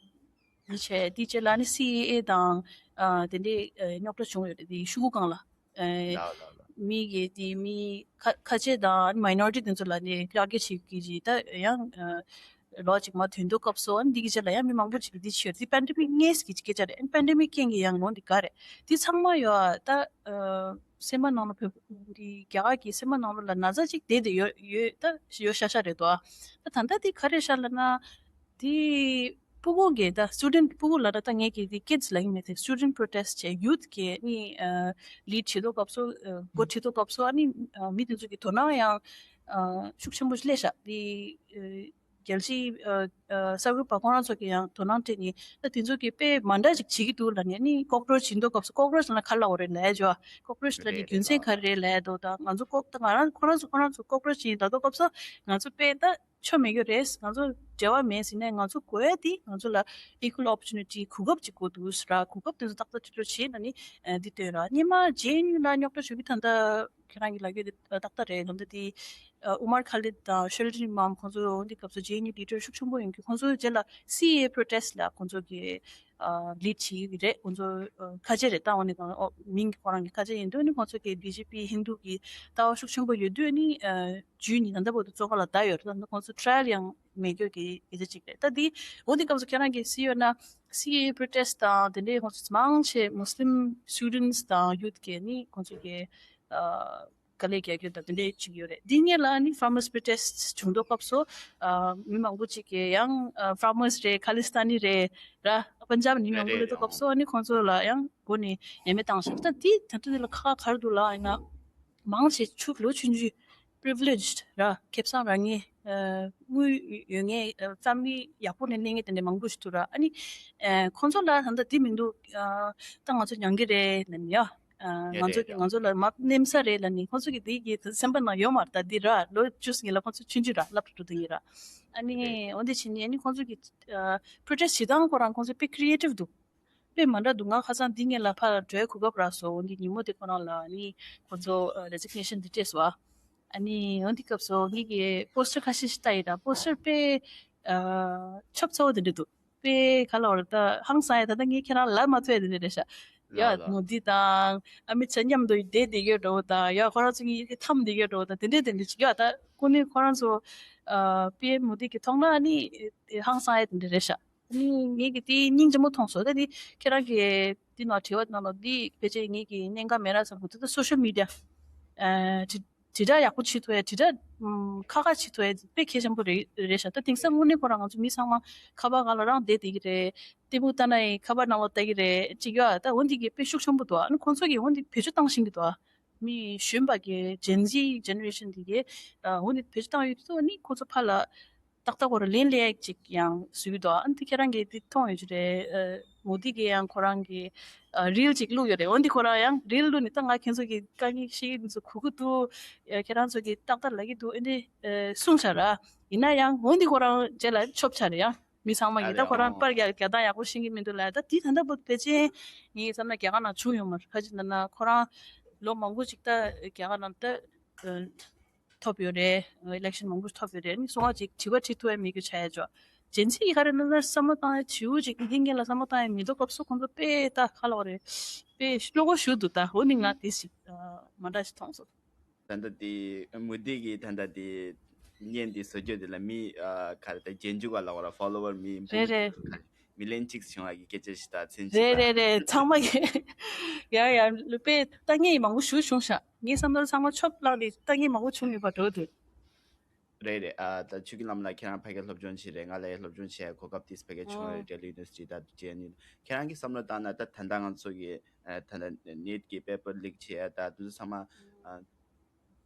ཡིན་བྱས་དེ་རྗེས་ལ་ནི་སི་ཨེ་ཨེ་དང་ཨ་དེ་འདྲའི་ཨ་རྙོག་དྲ་བྱུང་ཡོད་རེད། དེ་ཤོག་གུ་སྒང་ལ་ཨ་ལགས་ལགས་ལགས། མི་གི་དེ་མི་ཁ་ཁ་ཆེ་དང་མའི་ནོ་རི་ཊི་དེ་ཚོ་ལ་ནི་དྲག་སྐྱེད་བྱེད་ཀྱི་རེད། ད་ཡང་ཨ་ལོ་གཅིག་མ་ཐོན་དུས་སྐབས་སུ་ཨ་ནི་འདི་གི་རྗེས་ལ་ཡང་མི་མང་པོ་ཅིག་གིས་འདི་བྱས་ཡོད་རེད། འདི་པན་ཌེ་མིག་སྔས་ཀྱི་སྐད་ཆ་རེད། ཨ་ནི་པན་ཌེ་མིག་རྐྱེན་གྱིས་ཡང་ལོ་འདི་ག་རེད། འདི་ཚང་མ་ཡོད་ད་ཨ་སེམས་པ་ནང་ལ་བོད་འདི་རྒྱ་གར་གྱི་སེམས་པ་ནང་ལ་ན་ཚ་ཅིག་བསྡད་དེ་ཡོད་ཡོད་ད་ཡོད་ཤ་ཤ་རེད་དོ། ད་ད་ལྟ་འདི་ག་རེ་ཤ་ལབ་ན། དེ་ཕྲུ་གུ་གི་ད་སི་ཊུ་ཌེན་ཊི་ཕྲུ་གུ་ལབ་ན་ད་ངས་ཀྱི་དེ་ཀིཌ་སི་ལབ་ཀྱི་མེད་དེ། སི་ཊུ་ཌེན་ཊི་པྲོ་ཊེ་སི་ཊི་བྱས་ཡུ་ཐི་གི་ནི་ལིཌ་བྱེད་དུས་སྐབས་སུ་འགོ་ཁྲིད་དུས་སྐབས་སུ་ཨ་ནི་མི་དེ་ཚོ་གི་དོ་སྣང་ཡང་ཤུགས་ཆེན་པོ་སླེབས་ཤག་དེ་རྒྱལ་སྤྱིའི་གསར་འགོད་པ་ཁོང་རང་ཚོ་གི་ཡང་དོ་སྣང་སྤྲད་ནས་ད་དེ་ཚོ་གི་དཔེ་མ་འདྲ་ཞིག་བྱེད་ཀྱི་འདུག་ལབ་ནས། ཨ་ནི་ཀོག་རོ་ཆི་བྱེད་དུས་སྐབས་སུ་ཀོག་རོ་ཆི་ལབ་ན་ག་ལབ་དགོས་རེད་ལབ་ཡ་ཅོ། ཀོག་རོ་ཆི་ལབ་ནས་རྒྱུ་མཚན་ག་རེ་རེད་ལབ་ཡ་འདུག་ད་ང་ཚོ་ཀོག་ད་ང་རང་ཁོ་རང་ཚོ་ཁོ་རང་ཚོ་ཀོག་རོ་ཆི་ལབ་དུས་སྐབས་སུ་ང་ཚོ་དཔེ་ད་ཆོ་མེད་རྒྱུ་རེད། ང་ཚོ་འབྲེལ་བ་མེད་ཟེར་ནས་ང་ཚོ་དགོས་ཡ་དེ་ང་ཚོ་ལ་equal opportunity གོ་སྐབས་ཅིག་དགོས་འདུག་ཟེར་ར། གོ་སྐབས་དེ་ཚོ་ཏག་ཏག་ཅིག་ལོ་བྱེད་ན་ནི་འདི་སྟོན་ར། སྔོན་མ་ཇེ་ཨེན་ཡུ་ལ་རྙོག་དྲ་བྱུང་གི་ད་ལྟ་ཁྱེད་རང་གི་ལབ་རྒྱུ་དེ་ཏག་ཏག་རེད། ལོ་འདི་དེ་ཨུ་མར་ཁ་ལིད་དང་ཤེལ་ཌི་མམ་ཁོང་ཚོ་འོ་འདི་སྐབས་སུ་ཇེ་ཨེན་ཡུ་ལི་ཌར་ཤུགས་ཆེན་པོ་ཡོང་གི། ཁོང་ཚོ་རྗེས་ལ་སི་ཨེ་ཨེ་པྲོ་ཊེ་སི་ཊི་ལ་ཁོང་ཚོ་གི་ལིཌ་བྱེད་ཀྱི་རེད། ཁོང་ཚོ་ཁ་ཆེ་རེད། ད་འོ་ནི་གང་མིང་གི་ཁོ་རང་གི་ཁ་ཆེ་ཡིན་དུས་ནི་ཁོང་ཚོ་གི་བི་ཇེ་པི་ཧིན་རྡུ་གི་ལྟ་བ་ཤུགས་ཆེན་པོ་ཡོད་དུས་ནི་ཇུས་ནི་ད་ལྟ་བར་དུ་བཙོན་ཁང་ལ་བསྡད་ཡོད་རེད། ད་ཁོང་ཚོ་ཊ་ར་ཡལ་ཡང་མེད་རྒྱུ་གི་སྐད་ཆ་ཅིག་རེད། ད་འདི་འོ་འདི་སྐབས་སུ་ཁྱེད་རང་གིས་གཟིགས་ཡོད་ན་སི་ཨེ་ཨེ་པྲོ་ཊེ་སི་ཊི་དང་དེ་འདྲའི་ཁོང་ཚོ་མང་ཆེ་མུ་སི་ལིམ་སི་ཊུ་ཌེན་ཊི་དང་ཡུ་ཐི་གིས་ནི་ཁོང་ཚོ་གི་དཀའ་ལས་རྒྱག་རྒྱུ་དང་དེ་འདྲའི་ཅིག་ཡོད་རེད། འདི་སྔོན་ལ་ནི་ཕར་མར་སི་པྲོ་ཊེ་སི་ཊི་བྱུང་དུས་སྐབས་སུ་མི་མང་པོ་ཅིག་གིས་ཡང་ཕར་མར་སི་རེད། ཁ་ལི་སི་ཐ་ནི་རེད་ར། པན་ཇབ་ནས་མི་མང་པོ་སླེབས་དུས་སྐབས་སུ་ནི་ཁོང་ཚོ་ལ་ཡང་སྒོ་ནས་ཉེས་མེད་བཏང་ཤག་ད་འདི་ད་ལྟ་འདི་ལ་ཁག་ཁག་ག་རེ་འདུག་ལབ་ཡིན་ན། མང་ཆེ་ཕྱུགས་ལོ་ཆུང་ཆུང་པི་རི་བི་ལེ་ཇི་ར། ཁེ་བཟང་རག་མཁན། དངུལ་ཡོད་མཁན། ཕེ་མི་ལི་ཡག་པོ་ནས་གནས་མཁན་དེ་འདྲ་མང་པོ་ཞིག་འདུག་ར། ཨ་ནི་ཁོང་ཚོ་ལ་ད་ལྟ་འདི་མི་འདུག་ད་ང་ཚོ་མྱང་གི་རེད་ལབ་ནས་ཡ། ང་ཚོ་ང་ཚོ་ལ་མ་ནེམ་ས་རེད་ལབ་ནས་ཁོང་ཚོ་གི་དེ་གི་སེམས་པ་ནང་ཡོད་མ་རེད། ད་འདི་ར་ལོ་བཅུ་ཟིན་ལ་ཁོང་ཚོ་ཆུང་ཆུང་ར་སློབ་ཕྲུག་འདུག་ཡིན་ར། ཨ་ནི་འོ་འདི་བྱས་ནས་ཨ་ནི་ཁོང་ཚོ་གི་པྲོ་ཊེ་སི་ཊི་བྱེད་སྟངས་ཁོ་རང་ཁོང་ཚོ་དཔེ་ཁི་རི་ཨེ་ཊིབ་འདུག་དཔེ་མ་འདྲ་འདུག་ང་ཁ་སང་འདི་སྔོན་ལ་ཕར་འགྲོའི་གོ་སྐབས་རག་སོང་། འོ་འདི་ཉིན་མོ་དེ་ཁོ་རང་ལ་ནི་ཁོ་ཚོ་རེ་ཛི་གི་ནེ་ཤན་འདི་སྤྲད་སོང་། ཨ་ནི་འོ་འདི་སྐབས་སུ་ངེད་ཀྱིས་པོ་སི་ཊར་ཁ་ཤས་ཤིག་ལྟ་ཡིན་ར། པོ་སི་ཊར་དཔེ་ཆབ་ཚ་བོ་དེ་འདྲ་འདུག་དཔེ་ག་ལ་བར་ད་ཧང་སང་ཡ། ད་ལྟ་ངས་ཁྱེད་རང་ལབ་མ་ཐུབ་ཡ་དེ་འདྲ་རེད་ཤག་ཡ་མོ་དི་དང་ཨ་མི་ཚ་མཉམ་དུ་བསྡད་བསྡད་ཡོད་འགྲོ་དང་། ཡ་ཁོ་རང་ཚོ་གཉིས་ཀྱི་འཐམ་བསྡད་ཡོད་འགྲོ་དང་། དེ་འདྲ་དེ་འདྲ་ཅིག་ཡ་ད་ཁོ་ནི་ཁོ་རང་ཚོ་པི་ཨེམ་མོ་དི་གི་ཐོག་ན་ནི་ཧང་སང་ཡ་དེ་འདྲ་རེད་ཤག་ཨ་ནི་ངེད་ཀྱིས་དེ་སྙིང་རྗེ་མོ་མཐོང་སོང་། ད་དེ་ཁྱེད་རང་གིས་དེ་ནང་དྲི་བ་ནང་ལ་དེ་ཕལ་ཆེར་ངེད་ཀྱི་གནད་འགག་མེད་ར་བསམ་གི་འདུག་ད་སོ་ཤལ་མི་ཌི་ཡ་དྲིལ་བསྒྲགས་ཡག་པོ་བྱེད་ཐུབ་ཡ། དྲིལ་བསྒྲགས་ཁག་ཁག་བྱེད་ཐུབ་ཡ་དཔེ་གལ་ཆེན་པོ་རེད་རེད་ཤག་ད་དེང་སང་དངོས་གནས་ཁོ་རང་ང་ཚོ་མི་ཚང་མ་ཁ་པར་སྒང་ལ་རང་བསྡད་བསྡད་ཀྱི་རེད། ལྟད་མོ་ལྟ་ན་ཡང་ཁ་པར་ནང་ལ་ལྟ་གི་རེད་ཅིག་ཡོད། ད་འོ་འདི་གི་དཔེ་ཤུགས་ཆེན་པོ་འདུག་ཨ་ནི་ཁོང་ཚོ་གིས་འོ་འདི་བེད་སྤྱོད་བཏང་ཤེས་ཀྱི་འདུག་མི་གཞོན་པ་གི་ཇེན་ཛི་ཇེ་ནེ་རེ་ཤན་འདི་གིས་འོ་འདི་བེད་སྤྱོད་བཏང་ཡོད་དུས་ཨ་ནི་ཁོ་ཚོ་ཕར་ལ་ཏག་ཏག་ཁོ་རང་ལན་སླེབས་ཡག་ཅིག་ཡང་བཟོས་ཀྱི་འདུག་ཨ་ནི་དེ་ཁྱེད་རང་གིས་དེ་མཐོང་ཡོད་ཀྱི་རེད། ཨ་མོ་དི་གིས་ཡང་ཁོ་རང་གི་ཨ་རིལ་ཅིག་བླུགས་ཡོད་རེད། འོ་འདི་ཁོ་རང་ཡང་རིལ་བླུགས་ནས་ད་ང་ཁྱེད་ཚོ་གི་དཀའ་ངལ་ཤེས་ཀྱི་འདུག་གོ་གི་འདུག་ཨ་ཁྱེད་རང་ཚོ་གིས་ཏག་ཏག་ལབ་ཀྱི་འདུག་ཨེ་འདྲ་ཨ་གསུངས་ཤག་ར། ཡིན་ན་ཡང་འོ་འདི་ཁོ་རང་རྗེས་ལ་ཆོབ་ཆགས་རེད། ཡང་མི་ཚང་མ་གིས་ད་ཁོ་རང་པར་རྒྱག་རྒྱག་སྟངས་ཡག་པོ་ཤེས་ཀྱི་མི་འདུག་ལབ། ད་དེ་ད་ལྟ་བར་དུ་ཕལ་ཆེར་ངའི་བསམ་ན་རྒྱ་གར་ནང་བྱུང་ཡོད་མ་རེད། ཁ་ཅིག་ལབ་ན་ཁོ་རང་ལོ་མང་པོ་ཅིག་ད་རྒྱ་གར་ནང་ད་ཨ་ཐོབ་ཡོད་རེད། ཨི་ལེག་ཤན་མང་པོ་ཐོབ་ཡོད་རེད། ཨ་ནི་སོང་བ་ཅིག་དྲི་བ་དྲི་ཐུབ་ཡ་མེད་རྒྱུ་ཆགས་ཡ་ཅོ། ཇེན་ཛི་ག་རེ་ལབ་ན་བསམ་བློ་བཏང་ཡ་བྱིའུ་ཅིག་འདི་སྔོན་ལ་བསམ་བློ་བཏང་ཡ་མེད་དུས་སྐབས་སུ་ཁོང་ཚོ་དཔེ་ད་ག་ལབ་དགོས་རེད། དཔེ་བློ་ཁོག་ཞུ་འདུག་ད་འོ་ནི་ང་དེ་ཞིག་ཨ་མ་འདྲ་ཞིག་མཐོང་སོང་། ད་ལྟ་དེ་མོ་དི་གིས་ད་ལྟ་དེ་བརྙན་དེ་བཟོ་རྒྱུ་དེ་ལ་མི་ཨ་ག་རེ་ད་རྗེས་འཇུག་ག་ལབ་དགོས་རེད། ཕོ་ལོ་ཝར་མི་རེད་རེད། མི་ལན་གཅིག་བྱུང་བ་གི་སྐད་ཆ་ཞིག་ད་མཚན་གཅིག་རེད་རེད་རེད། ཚང་མ་གི་ཡ་ཡ་དཔེ་ལྟ་མཁན་མང་པོ་ཞིག་བྱུང་ཤག་ངའི་བསམ་པར་ཚང་མ་ཆོབ་བླངས་ནས་ལྟ་མཁན་མང་པོ་བྱུང་ཡོད་པ་འགྲོ་འདུག་རེད་རེད། ཨ་ད་ཆོས་ཀྱི་ལམ་ལ་ཁྱེད་རང་ཕ་གིར་སློབ་སྦྱོང་བྱས་རེད། ང་ལ་ཡང་སློབ་སྦྱོང་བྱེད་ཡ་གོ་སྐབས་དེ་ཕ་གིར་བྱུང་རེད། ཨོ་ལྡི་ལི་ཡུ་ནི་ཝར་སི་ཊི་ད་རྗེས་ནི་ཁྱེད་རང་གིས་བསམ་བློ་བཏང་ན་ད་ད་ལྟ་ང་ཚོ་གི་ཨ་ད་ལྟ་ནེཊ་གི་པེ་པར་ལིག་བྱེད་ཡ་ད་དེ་ཚོ་ཚང་མ་ཨ་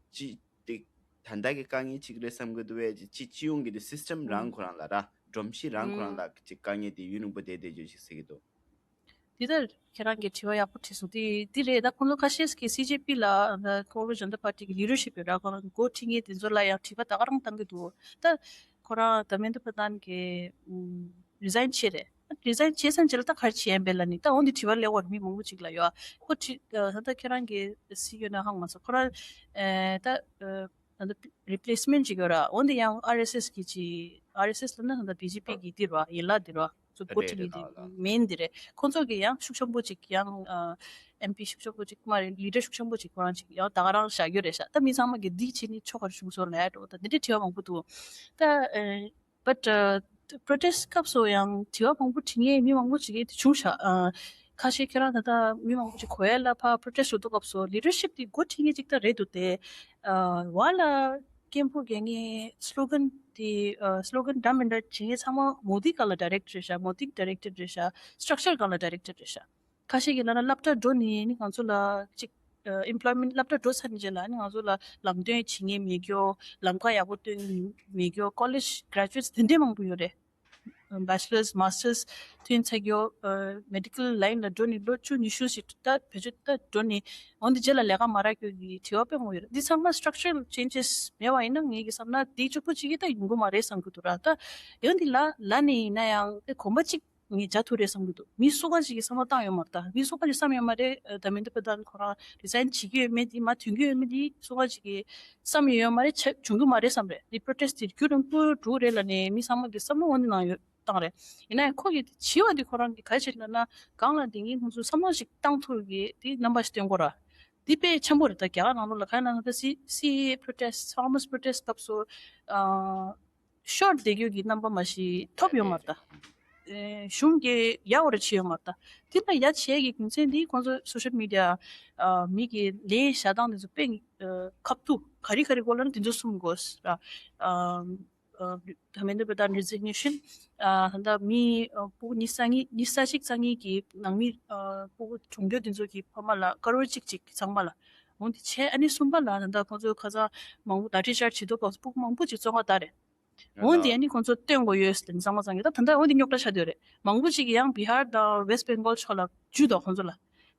ཅི་དེ་ད་ལྟ་གི་དཀའ་ངལ་ཅིག་རེད་བསམ་གི་འདུག་བས། ཅི་སྤྱི་ཡོངས་ཀྱི་དེ་སིས་ཊེམ་རང་ཁོ་རང་ལ་ར་ སྒྲོམ་གཞི་རང་ཁོ་རང་ལ་ཅིག་དཀའ་ངལ་དེ་ཡུན་རིང་པོ་བསྡད་བསྡད་རྒྱུ་ཞིག་ཟེར་གྱི་འདུག་འདི་ལྟར་ཁྱེད་རང་གིས་དྲི་བ་ཡག་པོ་དྲིས་སོང་། དེ་འདི་རེད། ད་ཁོང་ཚོ་ཁ་ཤས་ཀྱིས་སི་ཇེ་པི་ལ་ད་ཀོ་རོ་ཇན་ཏ་པར་ཊི་གི་ལི་ཌར་ཤིབ་ཡོད་ར། ཁོ་རང་གི་འགོ་ཁྲིད་མཁན་དེ་ཚོ་ལ་ཡང་དྲི་བ་ད་ག་རང་བཏང་གི་འདུག་ད་ཁོ་རང་དྷར་མེནྡྲ་པྲ་དྷན་གྱིས་རི་ཛའིན་བྱས་རེད། རི་ཛའིན་བྱས་ཚར་རྗེས་ལ་ད་ག་རེ་བྱས་ཡིན་པས་ལབ་ནི། ད་འོ་འདི་དྲི་བ་སླེབས་ཡོད་རེད། མི་མང་པོ་ཅིག་ལ་ཡོད། ཁོ་དྲི་ད་ལྟ་ཁྱེད་རང་གིས་གཟིགས་ཡོད་ན་ཧ་གོ་མ་སོང་། ཁོ་རང་ད་ད་ལྟ་རི་པི་ལེ་སི་མེན་ཊི་ཅིག་ཡོད་ར། འོ་འདི་ཡང་ཨར་ཨེས་ཨེས་གི་ཅིག་ཨར་ཨེས་ཨེས་ལབ་ན་ད་ལྟ་བི་ཇེ་པི་གི་འདི་ར་ཡན་ལག་འདི་ར། ཚོ་འགོ་ཁྲིད་མཁན་དེ་མེན་འདི་རེད། ཁོང་ཚོ་གི་ཡང་ཤུགས་ཆེན་པོ་ཅིག་ཡང་ཨེམ་པི་ཤུགས་ཆེན་པོ་ཅིག་མ་རེད། ལི་ཌར་ཤུགས་ཆེན་པོ་ཅིག་ཁོ་རང་ཅིག་ཡང་ད་ག་རང་བཞག་ཡོད་རེད་ཤག་ད་མི་ཚང་མ་གི་འདི་བྱས་ནི་ཆོག་ག་རེ་བྱུང་སོང་ལབ་འགྲོ། ད་འདི་འདྲའི་དྲི་བ་མང་པོ་འདུག་ད་ཨེ་པཊ་པྲོ་ཊེ་སི་སྐབས་སུ་ཡང་དྲི་བ་མང་པོ་དྲི་མཁན་མི་མང་པོ་ཅིག་གིས་དེ་བྱུང་ཤག་ཨ་ཁ་ཤས་ཁྱེད་རང་ད་ལྟ་མི་མང་པོ་ཅིག་གོ་ཡ་ལ་ཕར་པྲོ་ཊེ་སི་འགྲོ་དུས་སྐབས་སུ་ལི་ཌར་ཤིབ་དེ་འགོ་ཁྲིད་མཁན་ཅིག་ད་རེད་འདུག་སྟེ། ཨ་བ་ལ་སྐད་འབོད་རྒྱག་མཁན་སི་ལོ་གན་དེ་ཨ་སི་ལོ་གན་འདྲ་མི་འདྲ་བྱེད་མཁན་ཚང་མ་མོ་དི་སྒང་ལ་ཌི་རེག་ཊར་རེད་ཤག་མོ་དི་ཌི་རེག་ཊར་རེད་ཤག་སི་ཊྲག་ཅར་སྒང་ལ་ཌི་རེག་ཊར་རེད་ཤག་ཁ་ཤས་ཀྱིས་ལབ་ན་སློབ་གྲྭ་འགྲོ་ནས་ནི་ང་ཚོ་ལ་ཅིག་ཨ་ཨེམ་པ་ལོའི་མེན་ཊི། སློབ་གྲྭ་འགྲོ་ཚར་ནས་རྗེས་ལ་ནི་ང་ཚོ་ལ་ལམ་སྟོན་བྱེད་མཁན་མེད་རྒྱུ། ལམ་ཁ་ཡག་པོ་སྟོན་མཁན་མེད་རྒྱུ། ཀོ་ལེཇ་གྷ་རེ་ཇུ་ཨེཊ་དེ་འདྲས་མང་པོ་ཡོད་རེད། བྷེ་ཆེ་ལར་མ་སི་ཊར་ཐོན་ཚར་རྒྱུ། ཨ་མེ་ཌི་ཀལ་ལའིན་ལ་འགྲོ་ནས་ལོ་བཅུ་ཉི་ཤུ་ཞིག་ད་བེད་སྤྱོད་ད་འགྲོ་ནས་འོན་ཏེ་རྗེས་ལ་ལས་ཀ་མ་རག་རྒྱུ་གི་དྲི་བ་དཔེ་མང་པོ་ཡོད་རེད། འདི་ཚང་མ་སི་ཊྲག་ཅར་ཅེན་ཇེ་སི་མེད་པ་ཡིན་ན་ངེད་ཀྱི་བསམ་ན་འདི་གཅིག་པོ་གཅིག་གིས་ད་ཡོང་གི་མ་རེད་བསམ་གྱི་འདུག་ར། ད་ཡང་འདི་ལ་ལ་ནས་ཡིན་ན་ཡང་དེ་གོམ་པ་གཅིག་ངས་རྒྱག་ཐུབ་རེད་བསམ་གྱི་འདུག་མི་སུ་གང་ཞིག་གིས་བསམ་བློ་བཏང་ཡོད་མ་རེད། ད་མི་སུ་གང་ཞིག་བསམ་ཡོད་མ་རེད། ཨ་དྷར་མེནྡྲ་པྲ་དྷན་ཁོ་རང་རི་ཛའིན་བྱེད་ཀྱི་ཡོད་མེད་དེ་མ་ཐོན་གྱི་ཡོད་མེད་དེ་སུ་གང་ཞིག་གིས་བསམ་ཡོད་ཡོད་མ་རེད། བྱ་བྱུང་གི་མ་རེད་བསམ་རེད། འདི་པྲོ་ཊེ་སི་དེ་རྒྱུན་རིང་པོ་འགྲོ་གི་རེད་ལབ་ནས་མི་ཚང་མ་གིས་བསམ་བློ་འོ་འདི་གནང་ཡོད་བཏང་རེད། ཡིན་ན་ཡང་ཁོ་གིས་བྱས་པ་དེ་ཁོ་རང་གིས་ག་རེ་བྱས་ལབ་ན་སྒང་ལ་དེ་ངས་ཁོང་ཚོ་བསམ་བློ་ཞིག་བཏང་ཐུབ་ཀྱི་དེ་རྣམ་པ་ཞིག་སྟོན་དགོས་ར། འདི་དཔེ་ཆེན་པོ་རེད། ད་རྒྱ་གར་ནང་ལོགས་ལ་ག་རེ་ལབ་ན་ད་སི་སི་ཨེ་ཨེ་པྲོ་ཊེ་སི་ཕར་མར་སི་པྲོ་ཊེ་སི་སྐབས་སུ་ཨ། ཤོར་བསྡད་རྒྱུ་གི་རྣམ་པ་མ་ཞིག་ཐོབ་ཡོད་མ་རེད་ད། ཨེ་གཞུང་གིས་ཡག་པོ་རེ་བྱས་ཡོད་མ་རེད་ད། དེ་ལ་ཡ་བྱས་ཀྱི་རྒྱུ་མཚན་འདི་ཁོང་ཚོ་སོ་ཤལ་མི་ཌི་ཡ་ཨ་མི་གི་ལན་བཞག་སྟངས་དེ་ཚོ་དཔེ་ཨ་ཁ་ཐུག་ག་རེ་ག་རེ་དགོས་ལབ་ན་དེ་ཚོ་གསུམ་དགོས་ར། ཨ་ཨ་ད་མེན་ད་བེ་ད་རི་ཛི་ག་ནེ་ཤན། ཨ་ད་ལྟ་མི་ཨ་ཕྲུ་གུ་ཉི་ཤུ་རྩ་གཉིས་ཉི་ཤུ་རྩ་གཅིག་རྩ་གཉིས་ཀྱི་ནང་མི་ཨ་ཕྲུ་གུ་གྲོངས་རྒྱུ་དེ་ཚོ་གི་ཕ་མ་ལ་སྐར་འོད་གཅིག་གཅིག་ཚང་མ་ལ། འོ་འདི་བྱས། ཨ་ནི་གསུམ་པ་ལ་ད་ལྟ་ཁོང་ཚོ་ཁ་སང་མང་པོ་ལ་ཊི་ཅར་བྱེད་དུས་སྐབས་སུ་ཕྲུ་གུ་མང་པོ་ཅིག་བཙོན་ཁང་བསྡད་རེད། འོན་ཏེ་ཨ་ནི་ཁོང་ཚོ་སྟོན་དགོས་ཡོད་ཟེར་ཏེ་ཚང་མ་ཚང་གི་ད་ད་ལྟ་འོན་ཏེ་རྙོག་དྲ་ཆགས་བསྡད་ཡོད་རེད། མང་པོ་ཅིག་གིས་ཡང་བི་ཧར་དང་ཝེ་སི་ཊི་བེང་གོལ་ཕྱོགས་ལ་འཇུས་འདུག་ཁོང་ཚོ་ལ།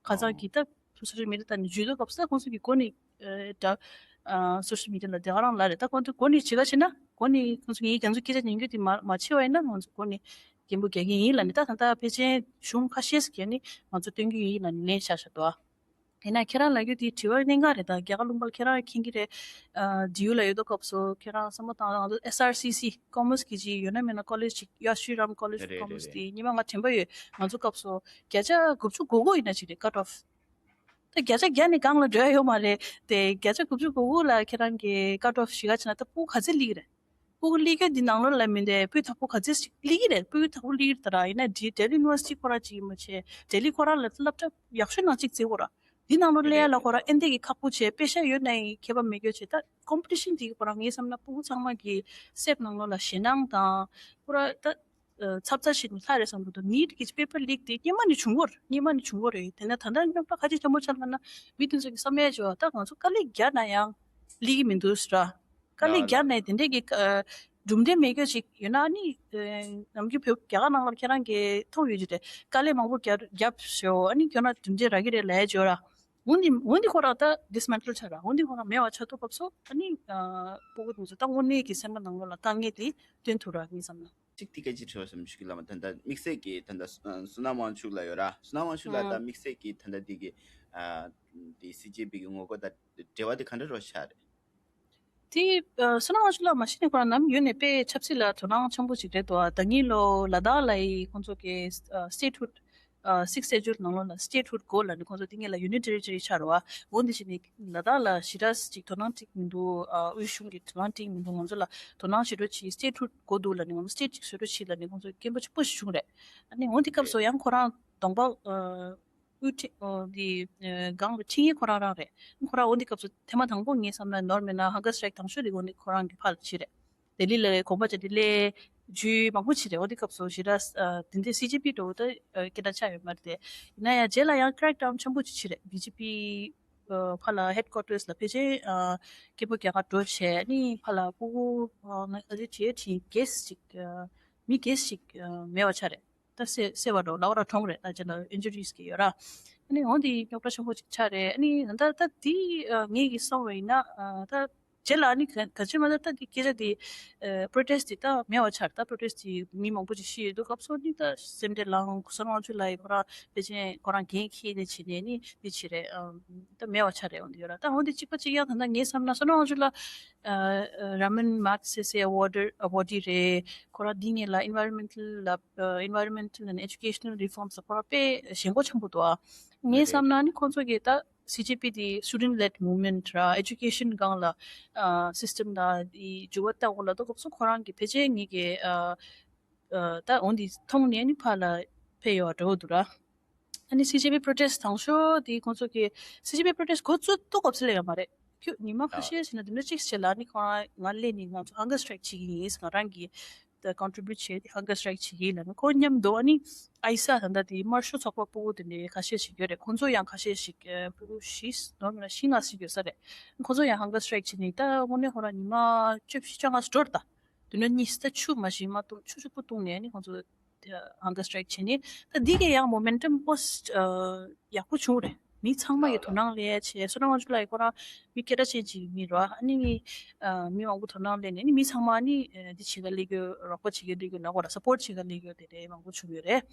ཁ་སང་གི་ད་སོ་ཤལ་མི་ཌི་ཡ་ད་ནི་འཇུས་དུས་སྐབས་སུ་ཁོང་ཚོ་གི་འགོ་ནས་ཨ་ད་ཨ་སོ་ཤལ་མི་ཌི་ཡ་ལ་དེ་ག་རང་ལབ་རེད། ད་ཁོང་ཚོ་འགོ་ནས་བྱེད་ག་བྱེད་ན་འགོ་ནས་ཁོང་ཚོ་ངས་རྒྱ་མཚོ་སྐད་ཆ་ཉན་རྒྱུ་དེ་མ་མ་བྱེད་པ་ཡིན་ན་ང་ཚོ་འགོ་ནས་སྐད་འབོད་རྒྱག་གི་ཡིན་ལབ་ནས། ད་ད་ལྟ་ཕལ་ཆེར་གཞུང་ཁ་ཤས་ཀྱིས་ནི་ང་ཚོ་སྟོན་གྱི་ཡིན་ལབ་ནས་ལན་བཞག་བཞག་འདུག་ཨ། ཡིན་ན་ཁྱེད་རང་ལབ་རྒྱུ་དེ་དྲི་བ་གནད་འགག་རེད། ད་རྒྱ་གར་ལུང་པ་ལ་ཁྱེད་རང་མཁྱེན་གྱི་རེད། ཨ་ཌི་ཡུ་ལ་ཡོད་དུས་སྐབས་སུ་ཁྱེད་རང་བསམ་བློ་བཏང་ན་ང་ཚོ་ཨེས་ཨར་སི་སི་ཀོ་མར་སི་གི་ཅིག་ཡོད་ན་མེད་ན་ཀོ་ལེཇ་ཅིག་ཡ་ཤྲི་རམ་ཀོ་ལེཇ་རེད་ཀོ་མར་སི་རེད་དེ་རེད། ཉི་མ་ང་དྲན་པ་ཡོད། ང་ཚོ་སྐབས་སུ་བརྒྱ་ཆ་དགུ་བཅུ་གོ་དགུ་ཡིན་ན་ཅིག་རེད་ཀཊ་ཨོཕ། ད་བརྒྱ་ཆ་བརྒྱ་ནས་སྒང་ལ་འགྲོ་ཡ་ཡོད་མ་རེད་དེ། བརྒྱ་ཆ་དགུ་བཅུ་གོ་དགུ་ལ་ཁྱེད་རང་གི་ཀཊ་ཨོཕ་གཞི་ག་བྱས་ན་ད་ཕྲུ་གུ་ག་ཚད་སླེབས་ཀྱི་རེད། ཕྲུ་གུ་སླེབས་རྒྱུ་འདི་ནང་ལོགས་ལ་མི་འདུག་སྤུས་དག་པོ་ག་ཚོད་ཅིག་སླེབས་ཀྱི་རེད། སྤུས་དག་པོ་སླེབས་ཀྱི་རེད་ད་ར། ཡིན་ན་འདི་ལྡི་ལི་ཡུ་ནི་ཝར་སི་ཊི་ཁོ་རང་ཅིག་ཡིན་པ་བྱས་ལྡི་ལི་ཁོ་རང་ལ་སློབ་གྲྭ་ཡག་ཤོས་ནང་གཅིག་བརྩི་དགོས་ར། འདི་ནང་ལོགས་སླེབས་ཡ་ལ་ཁོ་རང་ཨེ་འདྲས་ཀྱི་ཁག་པོ་བྱས་པེ་ཤ་ཡོད་ན་ཡང་ཁྱད་པར་མེད་རྒྱུ་བྱས། ད་ཀོམ་པི་ཊི་ཤན་འདི་ཁོ་རང་ངའི་བསམ་ན་ཕྲུ་གུ་ཚང་མ་གི་སེམས་ནང་ལོགས་ལ་ཞེད་སྣང་དང་ཁོ་རང་ད་ཚབ་ཚ་ཞིག་ནི་ལྷག་རེད་བསམ་གྱི་འདུག་ནིཊ་གི་པེ་པར་ལིག་དེ་སྔོན་མ་ནས་བྱུང་གི་ཡོད་རེད། སྔོན་མ་ནས་བྱུང་གི་ཡོད་རེད། དེ་ནས་ད་ལྟ་རྙོག་དྲ་ག་ཅིག་ཆེན་པོ་ཆགས་ལབ་ན་མི་དེ་ཚོ་གི་བསམ་ཡས་བྱས་པ་ད་ང་ཚོ་དཀའ་ལས་བརྒྱབ་ན་ཡང་སླེབས་ཀྱི་མི་འདུག་ཟེར་ར། དཀའ་ལས་ལགས་བརྒྱབ་ནས་དེ་འདྲས་ཀྱི་ཨ་གྲུབ་འབྲས་མེད་རྒྱུ་ཅིག་ཡོད་ན་ཨ་ནི་ཨ་ནམ་རྒྱུན་བོད་རྒྱ་གར་ནང་ལ་ཁྱེད་རང་གིས་མཐོང་ཡོད་ཀྱི་རེད། དཀའ་ལས་མང་པོ་བརྒྱབ་བརྒྱབ་ཞོག་ཨ་ནི་ཁྱོད་རང་གྲུབ་འབྲས་རག་གི་རེད་ལབ་ཡས་བྱས་ར། འོན་ཏེ་འོན་ཏེ་ཁོ་རང་ད་ཌིས་མེན་ཊལ་ཆགས་ར། འོན་ཏེ་ཁོ་རང་མེད་པ་ཆགས་དུས་སྐབས་སུ་ཨ་ནི་ཨ་ཕྲུ་གུ་དེ་ཚོ་ད་དངོས་གནས་ཀྱི་སེམས་པ་ནང་ལོགས་ལ་དཀའ་ངལ་དེ་སྟོན་ཐུབ་ར་ངས་བསམ་ན། གཅིག་དེ་སྐད་ཅིག་དྲི་བ་ཙམ་ཞུ་གི་ལབ་མ། ད་ལྟ་དམིགས་བསལ་གྱི་ད་ལྟ་བསོད་ནམས་དབང་ཕྱུག་ལགས་ཡོད་ར། བསོད་ནམས་དབང་ཕྱུག་ལགས་ད་ཨ་དམིགས་བསལ་གྱི་ད་ལྟ་འདི་གི་ཨ་འདི་སི་ཇེ་པི་གི་ངོ་རྒོལ་དང་འབྲེལ་བ་དེ་ག་འདྲ་རོ་ཆགས་རེད། དེ་ཨ་བསོད་ནམས་དབང་ཕྱུག་ལགས་མ་གཞི་ནས་ཁོ་རང་ནམ་ཡོད་ནས་དཔེ་ཆབ་སྲིད་ལ་དོ་སྣང་ཆེན་པོ་ཞིག་རེད་འདུག་ད་ཉིན་ལོ་ལ་དྭགས་ལ་ཡི་ཁོང་ཚོ་གི་ཨ་སི་ཊེཊ་ཧུཌ་ཨ་སིགས་སེ་ཌུལ་ནང་ལོགས་ལ་སི་ཊེཊ་ཧུཌ་དགོས་ལབ་ནས་ཁོང་ཚོ་དེ་སྔོན་ལ་ཡུ་ནི་ཡན་ཊེ་རི་ཊོ་རི་ཆགས་རེད་བ། འོ་འདི་བྱས་ནས་ལ་དྭགས་ལ་ཞེ་དྲག་ཅིག་དོ་སྣང་སྤྲད་མི་འདུག་ཨ་དབུས་གཞུང་གིས་དོ་སྣང་སྤྲད་མི་འདུག་ང་ཚོ་ལ་དོ་སྣང་བྱེད་རོགས་གྱིས། སི་ཊེཊ་ཧུཌ་དགོས་འདུག་ལབ་ནས་ང་ཚོ་སི་ཊེཊ་ཅིག་བཟོ་རོགས་གྱིས་ལབ་ནས་ཁོང་ཚོ་སྐད་འབོད་ཆེན་པོ་ཞིག་བྱུང་རེད། ཨ་ནི་འོ་འདི་སྐབས་སུ་ཡང་ཁོ་རང་གདོང་པ་ཨ་དབུས་ཁྲི་ཨོ་འདི་ཨ་སྒང་ལ་ཁྲིད་མཁན་ཁོ་རང་རང་རེད། ཁོ་རང་འོ་འདི་སྐབས་སུ་ཐེངས་མ་དང་པོ་ངའི་བསམ་ན་ནོར་མེད་ན་ཧང་གར་སི་ཊ་རའིཀ་དང་ཤོས་དེ་འོ་འདི་ཁོ་རང་གི་ཕར་ལ་བྱས་རེད། ལྡི་ལི་ལ་གོམ་པ་བརྒྱབ་སྟེ་སླེབས་རྒྱུ་མང་པོ་བྱས་རེད། འོ་འདི་སྐབས་སུ་ཞེ་དྲག་ཨ་དེ་འདྲའི་སི་ཇེ་པི་འདྲ་བོ་ད་ཨ་སྐད་གྲགས་ཆགས་ཡོད་མ་རེད་དེ། ཡིན་ན་ཡང་རྗེས་ལ་ཡང་ཀེ་རེག་ཌའུན་ཆེན་པོ་ཅིག་བྱས་རེད། བི་ཇེ་པི་ཨ་ཕར་ལ་ཧེཌ་ཀོ་ཊར་ལ་ཕལ་ཆེར་ཨ་སྐད་འབོད་རྒྱག་ག་འགྲོ་བྱས་ནི་ཕར་ལ་ཕྲུ་གུ་ཨ་ང་ཨ་ཅེ་བྱས་དེ་གེ་སི་ཅིག་ཨ། མི་བརྒྱད་ཅིག་ཨ་མེད་པ་ཆགས་རེད། ད་བསད་བསད་པ་འགྲོ་ལབ་ར་གྲོངས་རེད། ད་ཅི་ལ་ཨིན་ཇུ་རིས་གི་ཡོད་ར། ཨ་ནི་འོ་འདི་རྙོག་དྲ་ཆེན་པོ་ཅིག་ཆགས་རེད། ཨ་ནི་ད་ད་འདི་ཨ་ངེད་ཀྱིས་བསམ་པ་ཡིན་ན་ཨ་ད་རྗེས་ལ་ཨ་ནི་ག་ག་ཅི་མ་ད་ད་འདི་སྐད་ཆ་འདི་ཨ་པྲོ་ཊེ་སི་འདི་ད་མེད་པ་ཆགས། ད་པྲོ་ཊེ་སི་འདི་མི་མང་པོ་ཅིག་ཤི་ཡོད་དུས་སྐབས་སུ་ནི་ད་སེམས་ཁྲལ་ལངས། བསོད་ནམས་དབང་ཕྱུག་ལགས་ཡིས་ཁོ་རང་ཕལ་ཆེར་ཁོ་རང་འགན་འཁྱེར་ནས་བྱས་ནས་ནི་འདི་བྱས་རེད། ཨ་ད་མེད་པ་ཆགས་རེད། འོ་འདི་ཡོད་ར། ད་འོ་འདི་གཅིག་པ་གཅིག་ཡང་ད་ལྟ་ངས་བསམ་ན་བསོད་ནམས་དབང་ཕྱུག་ལགས་ཨ་ཨ་ར་མན་མཱག་སེ་སེ་ཨ་ཝོར་ཌི་ཨ་ཝོར་ཌི་རེད། ཁོ་རང་འདི་སྔོན་ལ་environmental ལ་ཨ་environmental and educational reforms ལ་ཁོ་རང་དཔེ་ཞེན་ཁོག་ཆེན་པོ་འདུག་ཨ། ངས་བསམ་ན་ནི་ཁོང་ཚོ་གིས་ད་སི་ཇེ་པི་དེ་student led movement ར་education སྒང་ལ་ཨ་system ལ་འགྱུར་བ་གཏང་དགོས་ལབ་དུས་སྐབས་སུ་ཁོ་རང་གིས་ཕལ་ཆེར་ངེད་ཀྱི་ཨ་ཨ་ད་འོ་འདི་མཐོང་ནས་ནི་ཕར་ལ་ཕེབས་ཡོད་འགྲོ་འདུག་ར། ཨ་ནི་སི་ཇེ་པི་པྲོ་ཊེ་སི་དང་ཤོས་དེ་ཁོང་ཚོ་གིས་སི་ཇེ་པི་པྲོ་ཊེ་སི་འགོ་བཙུགས་དུས་སྐབས་སུ་ལས་ཡོད་མ་རེད། ཁྱོད་ཉི་མ་ཁ་ཤས་ཕྱིན་ན་དེ་འདྲ་གཅིག་བྱས་ལ་ནི་ཁོ་རང་ང་སླེབས་ནས་ང་ཚོ་hunger strike བྱེད་ཀྱི་ཡིན། ང་རང་གིས་ད་contribute བྱས་ཏེ་hunger strike བྱེད་ཀྱི་ཡིན་ལབ་ནས། ཁོ་མཉམ་དུ་ཨ་ནི་ཨའི་ས་ད་ལྟ་དེ་དམར་ཤོག་ཚོགས་པ་ཕྲུ་གུ་དེ་འདྲའི་ཁ་ཤས་ཤིག་ཡོད་རེད། ཁོང་ཚོ་ཡང་ཁ་ཤས་ཤིག་ཨ་ཕྲུ་གུ་བཞི་ནོར་མེད་ན་བཞི་ལྔ་ཞིག་ཡོད་ས་རེད། ཁོང་ཚོ་ཡང་hunger strike བྱས་ནས་ད་དངོས་གནས་ཁོ་རང་ཉི་མ་བཅུ་བཞི་བཅོ་ལྔ་ཙམ་འགྲོ་རེད། ད་དེ་འདྲ་གཉིས་ད་ཆུ་མ་ཞིག་མ་བཏུང་། ཆུ་ཕྱུག་པོ་བཏུང་ནས་ཨ་ནི་ཁོང་ཚོ་hunger strike བྱས་ནས། ད་འདི་གས་ཡང་momentum པོ་ཨ་ཡག་པོ་བྱུང་རེད། མི་ཚང་མ་གིས་དོ་སྣང་སླེབས་བྱས། བསོད་ནམས་དབང་ཕྱུག་ལགས་ཁོ་རང་མི་སྐད་གྲགས་ཅན་ཅིག་མི་རེད། ཨ་ནི་ཨ་མི་མང་པོ་དོ་སྣང་སླེབས་ནས་ཨ་ནི་མི་ཚང་མ་ཨ་ནི་ཨ་འདི་བྱེད་ག་སླེབས་ཀྱི་ཡོད། རོགས་པ་བྱེད་ག་སླེབས་ཀྱི་ཡོད་ལབ་དགོས་ར། support བྱེད་ག་སླེབས་ཀྱི་ཡོད། དེ་འདྲའི་མང་པོ་བྱུང་ཡོད་རེད།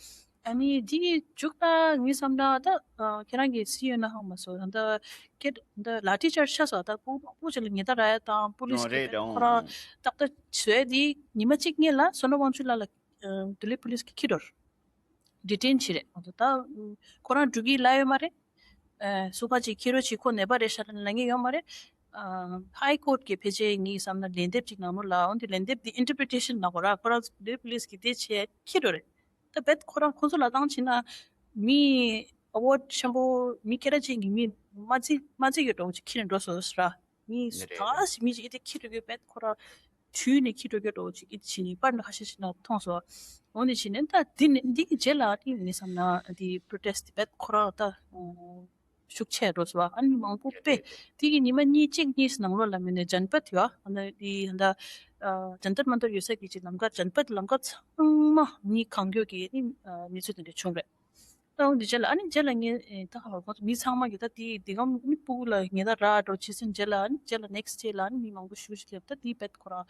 ཨ་ནི་འདི་མཇུག་ལ་ངས་བསམ་ན་ད་ཨ་ཁྱེད་རང་གིས་གཟིགས་ཡོད་ན་ཧ་མ་སོང་། ད་ལྟ་སྐད་ད་ལ་ཊི་ཅར་ཇི་ཆགས་སོང་། ད་ཕྲུ་གུ་མང་པོ་ཅིག་ལ་ཉེས་རྡུང་རག་ཡ་དང་པུ་ལིས་ཡོང་རེད། ཀྱིས་ཁོ་རང་ཏག་ཏག་བཟོས་ཏེ་ཉི་མ་གཅིག་སྔོན་ལ་བསོད་ནམས་དབང་ཕྱུག་ལགས་ལ་ལྡི་ལི་པུ་ལིས་ཀྱིས་འཁྱེར་འགྲོ་རེད། ཌི་ཊེན་བྱས་རེད། ད་ཁོ་རང་འགྲོ་གི་ལབ་ཡོད་མ་རེད། སུ་ག་ཅིག་འཁྱེར་རོགས་བྱེད། ཁོ་ནད་པ་རེད་ཤག་ལབ་ནས་ལབ་མཁན་ཡོད་མ་རེད། ཧའི་ཀོར་གྱིས་ཕལ་ཆེར་ངའི་བསམ་ན་ལན་འདེབས་ཅིག་གནང་རོགས་ལབ། འོན་ཏེ་ལན་འདེབས་འདི་interpretation ལབ་དགོས་ར། ཁོ་རང་ལྡི་ལི་པུ་ལིས་ཀྱིས་དེ་བྱས་འཁྱེར་འགྲོ་རེད། ད་རྦད་ཁོ་རང་ཁོ་ཚོ་ལ་བཏང་བྱས་ན་མི་ཨ་ཝོར་ཌི་ཆེན་པོ་མི་སྐད་གྲགས་ཅན་གྱི་མི་མ་བརྩི་མ་བརྩི་གི་འགྲོ་ཅིག་འཁྱེར་ནས་འགྲོ་སོང་ར། མི་རེད་རེད། ག་ཞིག་མི་ཅིག་ཨེ་དེ་འཁྱེར་འགྲོ་གི་རྦད་ཁོ་རང་འཁྲུལ་ནས་འཁྱེར་འགྲོ་གི་འགྲོ་ཅིག་ཨེ་དེ་བྱས་ནས་པར་ནང་ཁ་ཤས་ཤིག་ནང་མཐོང་སོང་། འོ་ནི་བྱས་ནས་ད་འདི་ནི་འདི་གི་རྗེས་ལ་ཨ་ནི་ངས་བསམ་ན་འདི་པྲོ་ཊེ་སི་འདི་རྦད་ཁོ་རང་ད་ཤུགས་ཆེ་འགྲོ་སོང་། ཨ་ནི་མང་པོ་དཔེ་དེ་གི་ཉི་མ་གཉིས་གཅིག་གཉིས་ནང་ལོགས་ལ་མིན་ནས་ཇན་པད་ཡོད། ཨ་ནི་དེ་ད་ལྟ་ཇན་ཏར་མན་ཏར་ཡོད་ས་གི་ཅིག་ལམ་ཁ་ཇན་པད་ལམ་ཁ་ཚང་མ་མི་གང་མགྱོགས་ཀྱི་ཨ་ནི་གནས་ཚུལ་དེ་འདྲ་བྱུང་རེད། ད་འོ་འདི་རྗེས་ལ་ཨ་ནི་རྗེས་ལ་ངས་ཨེ་ད་ག་ལ་ཁོང་ཚོ་མི་ཚང་མ་གི་ད་དེ་དེ་གམ་ནི་ཕྲུ་གུ་ལ་ཉེས་རྡུང་རག་འགྲོ་བྱས་ཟིན་རྗེས་ལ་ཨ་ནི་རྗེས་ལ་ནེག་སི་ཊེ་ལ་ཨ་ནི་མི་མང་པོ་ཞེ་ཅིག་སླེབས། ད་དེ་རྦད་ཁོ་རང་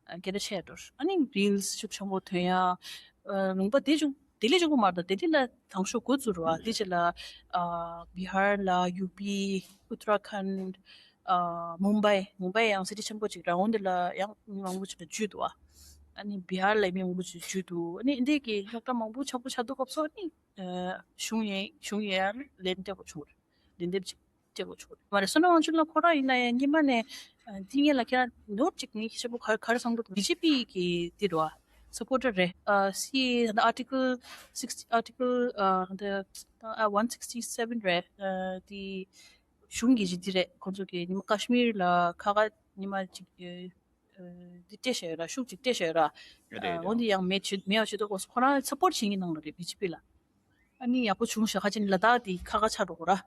ཨ་སྐད་གྲགས་ཆེ་འགྲོ། ཨ་ནི་རིལ་སི་ཤུགས་ཆེན་པོ་ཐོན་ཡ། ཨ་ལུང་པ་དེ་ཅུང་ལྡི་ལི་ཅུང་པོ་མ་རེད། ད་ལྡི་ལི་ལ་དང་ཤོག་འགོ་བཙུགས་རེད་པ། དེ་རྗེས་ལ་ཨ་བི་ཧར་ལ་ཡུ་པི་ཨུ་ཏ་ར་ཁན་ཨ་མུམ་བྷའི་མུམ་བྷའི་ཡང་སི་ཊི་ཆེན་པོ་ཅིག་རེད། འོ་འདི་ལ་ཡང་མི་མང་པོ་ཅིག་ལ་འཇུས་འདུག་པ། ཨ་ནི་བི་ཧར་ལ་མི་མང་པོ་ཅིག་འཇུས་འདུག་ཨ་ནི་འདི་གི་རྙོག་དྲ་མང་པོ་ཆགས་པོ་ཆགས་འདུག་སྐབས་སུ་ཨ་ནི་ཨ་གཞུང་ཡིན་གཞུང་ཡིན་ལན་སྤྲད་དགོས་བྱུང་རེད། ལན་འདེབས་ཅིག་སྤྲད་དགོས་བྱུང་རེད། མ་རེད། བསོད་ནམས་དབང་ཕྱུག་ལགས་ཁོ་རང་ཡིན་ན་ཡང་སྔོན་མ་ནས་ཨ་འདི་སྔོན་ལ་ཁྱེད་རང་ནོར་ཅིག་ངས་ཤེས་པོ་ག་ག་རེ་བསམ་འདུག་བི་ཇེ་པི་གི་འདི་རེད་པ། སུ་པོར་ཊར་རེད། ཨ་སི་ཨེ་ཨར་ཊི་ཀལ་སིག་སི་ཊི་ཨར་ཊི་ཀལ་ཨ་ཨ་ཝན་སིག་སི་ཊི་སེ་ཝན་རེད། ཨ་དེ་གཞུང་གི་ཅིག་འདི་རེད། ཁོང་ཚོ་གི་ཉི་མ་ཀ་ཤི་མིར་ལ་ཁ་ཁ་ཉི་མ་ཅིག་ཨ་འདི་སྤྲད་བཞག་ཡོད་ར། ཤུགས་ཅིག་སྤྲད་བཞག་ཡོད་ར། རེད་རེད། འོ་འདི་ཡང་མེད་བྱེད་མེད་པ་བྱེད་དུས་སྐབས་སུ་ཁོ་རང་སབ་པོར་ཊི་བྱེད་མཁན་ནང་ལ་རེད་བི་ཇེ་པི་ལ། ཨ་ནི་ཡག་པོ་བྱུང་ཤག་ཁ་ཅིག་ལ་དྭགས་འདི་ཁ་ཁ་ཆགས་འགྲོ་གོ་ར།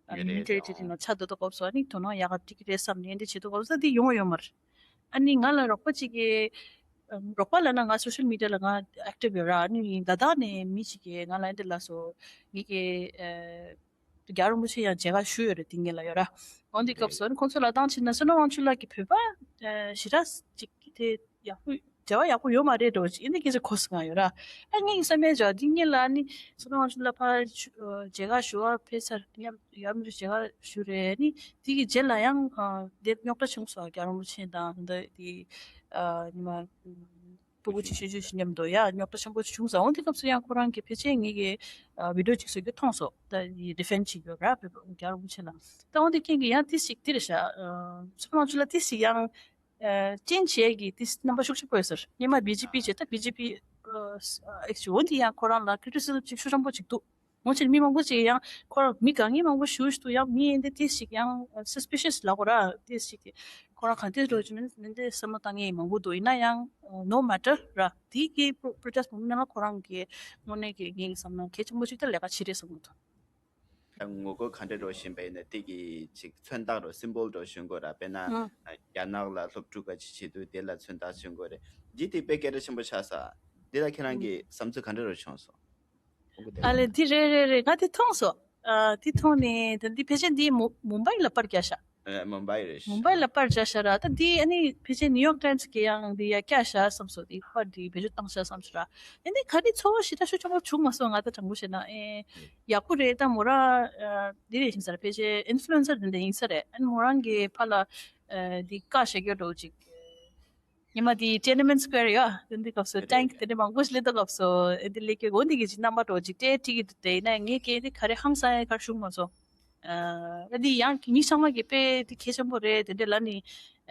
ཨ་ནི་རེད་མི་ཊི་རི་རེད། ཊེ་རི་ཊི་ནང་ཆགས་སྡོད་དུས་སྐབས་སུ་ཨ་ནི་དོ་སྣང་ཡག་ག་འགྲིག་གི་རེད་བསམ་ནས་འདི་བྱེད་དུས་སྐབས་སུ་འདི་ཡོང་ཡོད་མ་རེད། ཨ་ནི་ང་ལ་རོགས་པ་ཅིག་གིས་ཨ་རོགས་པ་ལབ་ན་ང་སོ་ཤལ་མི་ཌི་ཡ་ལ་ང་ཨེག་ཊིབ་ཡོད་ར། ཨ་ནི་ལ་དྭགས་ནས་མི་ཅིག་གིས་ང་ལ་འདི་ལབ་སོང་། ངེད་ཀྱི་ཨ་རྒྱལ་བ་རིན་པོ་ཆེ་ཡང་མཇལ་ཁ་ཞུས་ཡོད་རེད། དེ་སྔོན་ལ་ཡོད་ར། འོ་འདི་སྐབས་སུ་ཨ་ནི་ཁོང་ཚོ་ལ་བཏང་ཕྱིན་ན་བསོད་ནམས་དབང་ཕྱུག་ལགས་ཀྱིས་བོད་པ་ཨ་ཞེ་དྲག་ཅིག་དེ་ཡག་པོ་འབྲེལ་བ་ཡག་པོ་ཡོད་མ་རེད་འགྲོ་ཅིག་ཨེ་འདི་སྐད་ཆ་གོ་སོང་ང་ཡོད་ར། ཨ་ངའི་བསམ་ཡས་ཅིག་དེ་སྔོན་ལ་ཨ་ནི་བསོད་ནམས་དབང་ཕྱུག་ལགས་ཕར་ཞུ་ཨ་མཇལ་ཁ་ཞུ་བར་ཕེབས་ཚར། མཉམ་ཡར་མི་རུ་མཇལ་ཁ་ཞུས་རེད། ཨ་ནི་དེ་གི་རྗེས་ལ་ཡང་ཨ་དེ་རྙོག་དྲ་བྱུང་སོང་། རྒྱལ་བ་རིན་པོ་ཆེ་དང་ད་དེ་ཨ་ཉི་མ་ཕྲུ་གུ་ཆུང་ཆུང་ཞིག་མཉམ་དུ་ཡ་རྙོག་དྲ་ཆེན་པོ་ཞིག་བྱུང་སོང་། འོ་དེ་སྐབས་སུ་ཡང་ཁོ་རང་གིས་ཕལ་ཆེར་ངེད་ཀྱི་ཨ་བི་ཌི་ཡོ་ཅིག་བཟོ་རྒྱུ་མཐོང་སོང་། ད་ཡི་ཌི་ཕེན་ཌི་བྱེད་རྒྱུ་ར་བོད་པ་རྒྱལ་བ་རིན་པོ་ཆེ་ལ། ད་འོ་དེ་རྐྱེན་གྱིས་ཡང་ཏིས་ཞིག་འདི་རེད་ཤག་ཨ་བསོད་ནམས་དབང་ཕྱུག་ལགས་ཏིས་ཞིག་ཡང་ཨ་ཅན་བྱེད་ཀྱི་ཏིས་རྣམ་པ་ཤུགས་ཆེན་པོ་ཡོད་ཟེར། སྔོན་མ་བི་ཇེ་པི་བྱས། ད་བི་ཇེ་པི་ཨ་ཨེག་ཅི་འོ་དེ་ཡང་ཁོ་རང་ལ་ཀི་རི་ཊི་སི་ཛམ་ཅིག་ཤུགས་ཆེན་པོ་ཅིག་འདུག་འོ་ཕྱིར་མི་མང་པོ་ཅིག་ཡང་ཁོ་རང་མི་དགའ་མཁན་མང་པོ་ཞེ་ཅིག་འདུག་ཡང་མི་ཨེ་འདི་ཏིས་ཞིག་ཡང་སི་སི་པི་ཤི་ཡས་ལབ་དགོས་ར། ཏིས་ཞིག་ཁོ་རང་གང་ཏིས་འགྲོ་ཅིག་མིན་འདི་བསམ་བློ་བཏང་མཁན་མང་པོ་འདུག་ཡིན་ན་ཡང་ནོ་མེ་ཊར་ར་དེ་གི་པྲོ་ཊེ་སི་ཊི་མུབ་མེན་ཊི་ལ་ཁོ་རང་གི་དངོས་གནས་ཀྱི་ངའི་བསམ་ན་གལ་ཆེན་པོ་ཅིག་ད་ལས་ཀ་བྱེད་རེད་བསམ་གྱི་འདུག་ད་ངོ་རྒོལ་ག་འདྲ་འགྲོ་བཞིན་པ་ཡིན་ན་དེ་གི་ཅིག་མཚོན་རྟགས་འགྲོ་སིམ་བོལ་འགྲོ་བཞིན་དགོས་ར། དཔེར་ན་ཨ་རྒྱ་ནག་ལ་སློབ་ཕྲུག་ག་ཅིག་བྱེད་དུས་དེ་ལ་མཚོན་རྟགས་བྱེད་དགོས་རེད། འདི་དེ་དཔེ་སྐད་གྲགས་ཆེན་པོ་ཆགས་ས། དེ་ལ་ཁྱེད་རང་གི་བསམ་ཚུལ་ག་འདྲ་རུ་བྱུང་སོང་། ཨ་ལེ་འདི་རེད་རེད་རེད། ང་དེ་མཐོང་སོང་། ཨ་དེ་མཐོང་ནས་ད་འདི་ཕལ་ཆེར་འདི་མུ་མུམ་བྷའི་ལ་པར་རྒྱག་ཤག་མུམ་བྷའི་རེད། མུམ་བྷའི་ལ་པར་རྒྱག་ཤག་ར། ད་འདི་ཨ་ནི་ཕལ་ཆེར་ནིའུ་ཡོག་ཊའིམ་སི་གི་ཡང་འདི་ཡ་བཀྱག་ཤག་བསམ་སོང་། འདི་པར་འདི་བེད་སྤྱོད་བཏང་ཤག་བསམ་སོང་ར། ཨ་ནི་ག་རེ་ཚོར་བ་ཞེ་དྲག་ཤུགས་ཆེན་པོ་བྱུང་མ་སོང་། ང་ད་དྲང་པོ་བཤད་ན་ཨེ་ཡག་པོ་རེད། ད་མོ་རང་འདི་རེད་ཤིང་ས་ར། ཕལ་ཆེར་ཨིན་ཕུ་ལུ་ཨེན་སར་དེ་འདྲ་ཡིན་ས་རེད། ཨ་ནི་མོ་རང་གི་ཕར་ལ་འདི་བཀའ་བཞག་རྒྱུ་འདྲ་བོ་ཅིག་ཉི་མ་དེའི་ཊེན་ཨན་མེན་སི་ཀོ་ཝེར་ཡ་དེ་འདི་སྐབས་སུ་རེད། ཊེང་ཀི་དེ་འདྲ་མང་པོ་ཞིག་སླེབས་དུས་སྐབས་སུ་ཨེ་འདི་སླེབས་ཀྱི་འོ་འདི་གི་ཅིག་རྣམ་པ་འདྲ་བོ་ཅིག་སྤྲད་ཀྱི་འདུག་དེ་ཡིན་ན་ངས་ཀྱི་འདི་ག་རེ་ཧང་སང་ཡ་ག་རེ་བྱུང་མ་སོང་། ཨ་འདི་ཡང་མི་ཚང་མ་གི་དཔེ་འདི་གལ་ཆེན་པོ་རེད། དེ་འདྲ་ལ་ནི་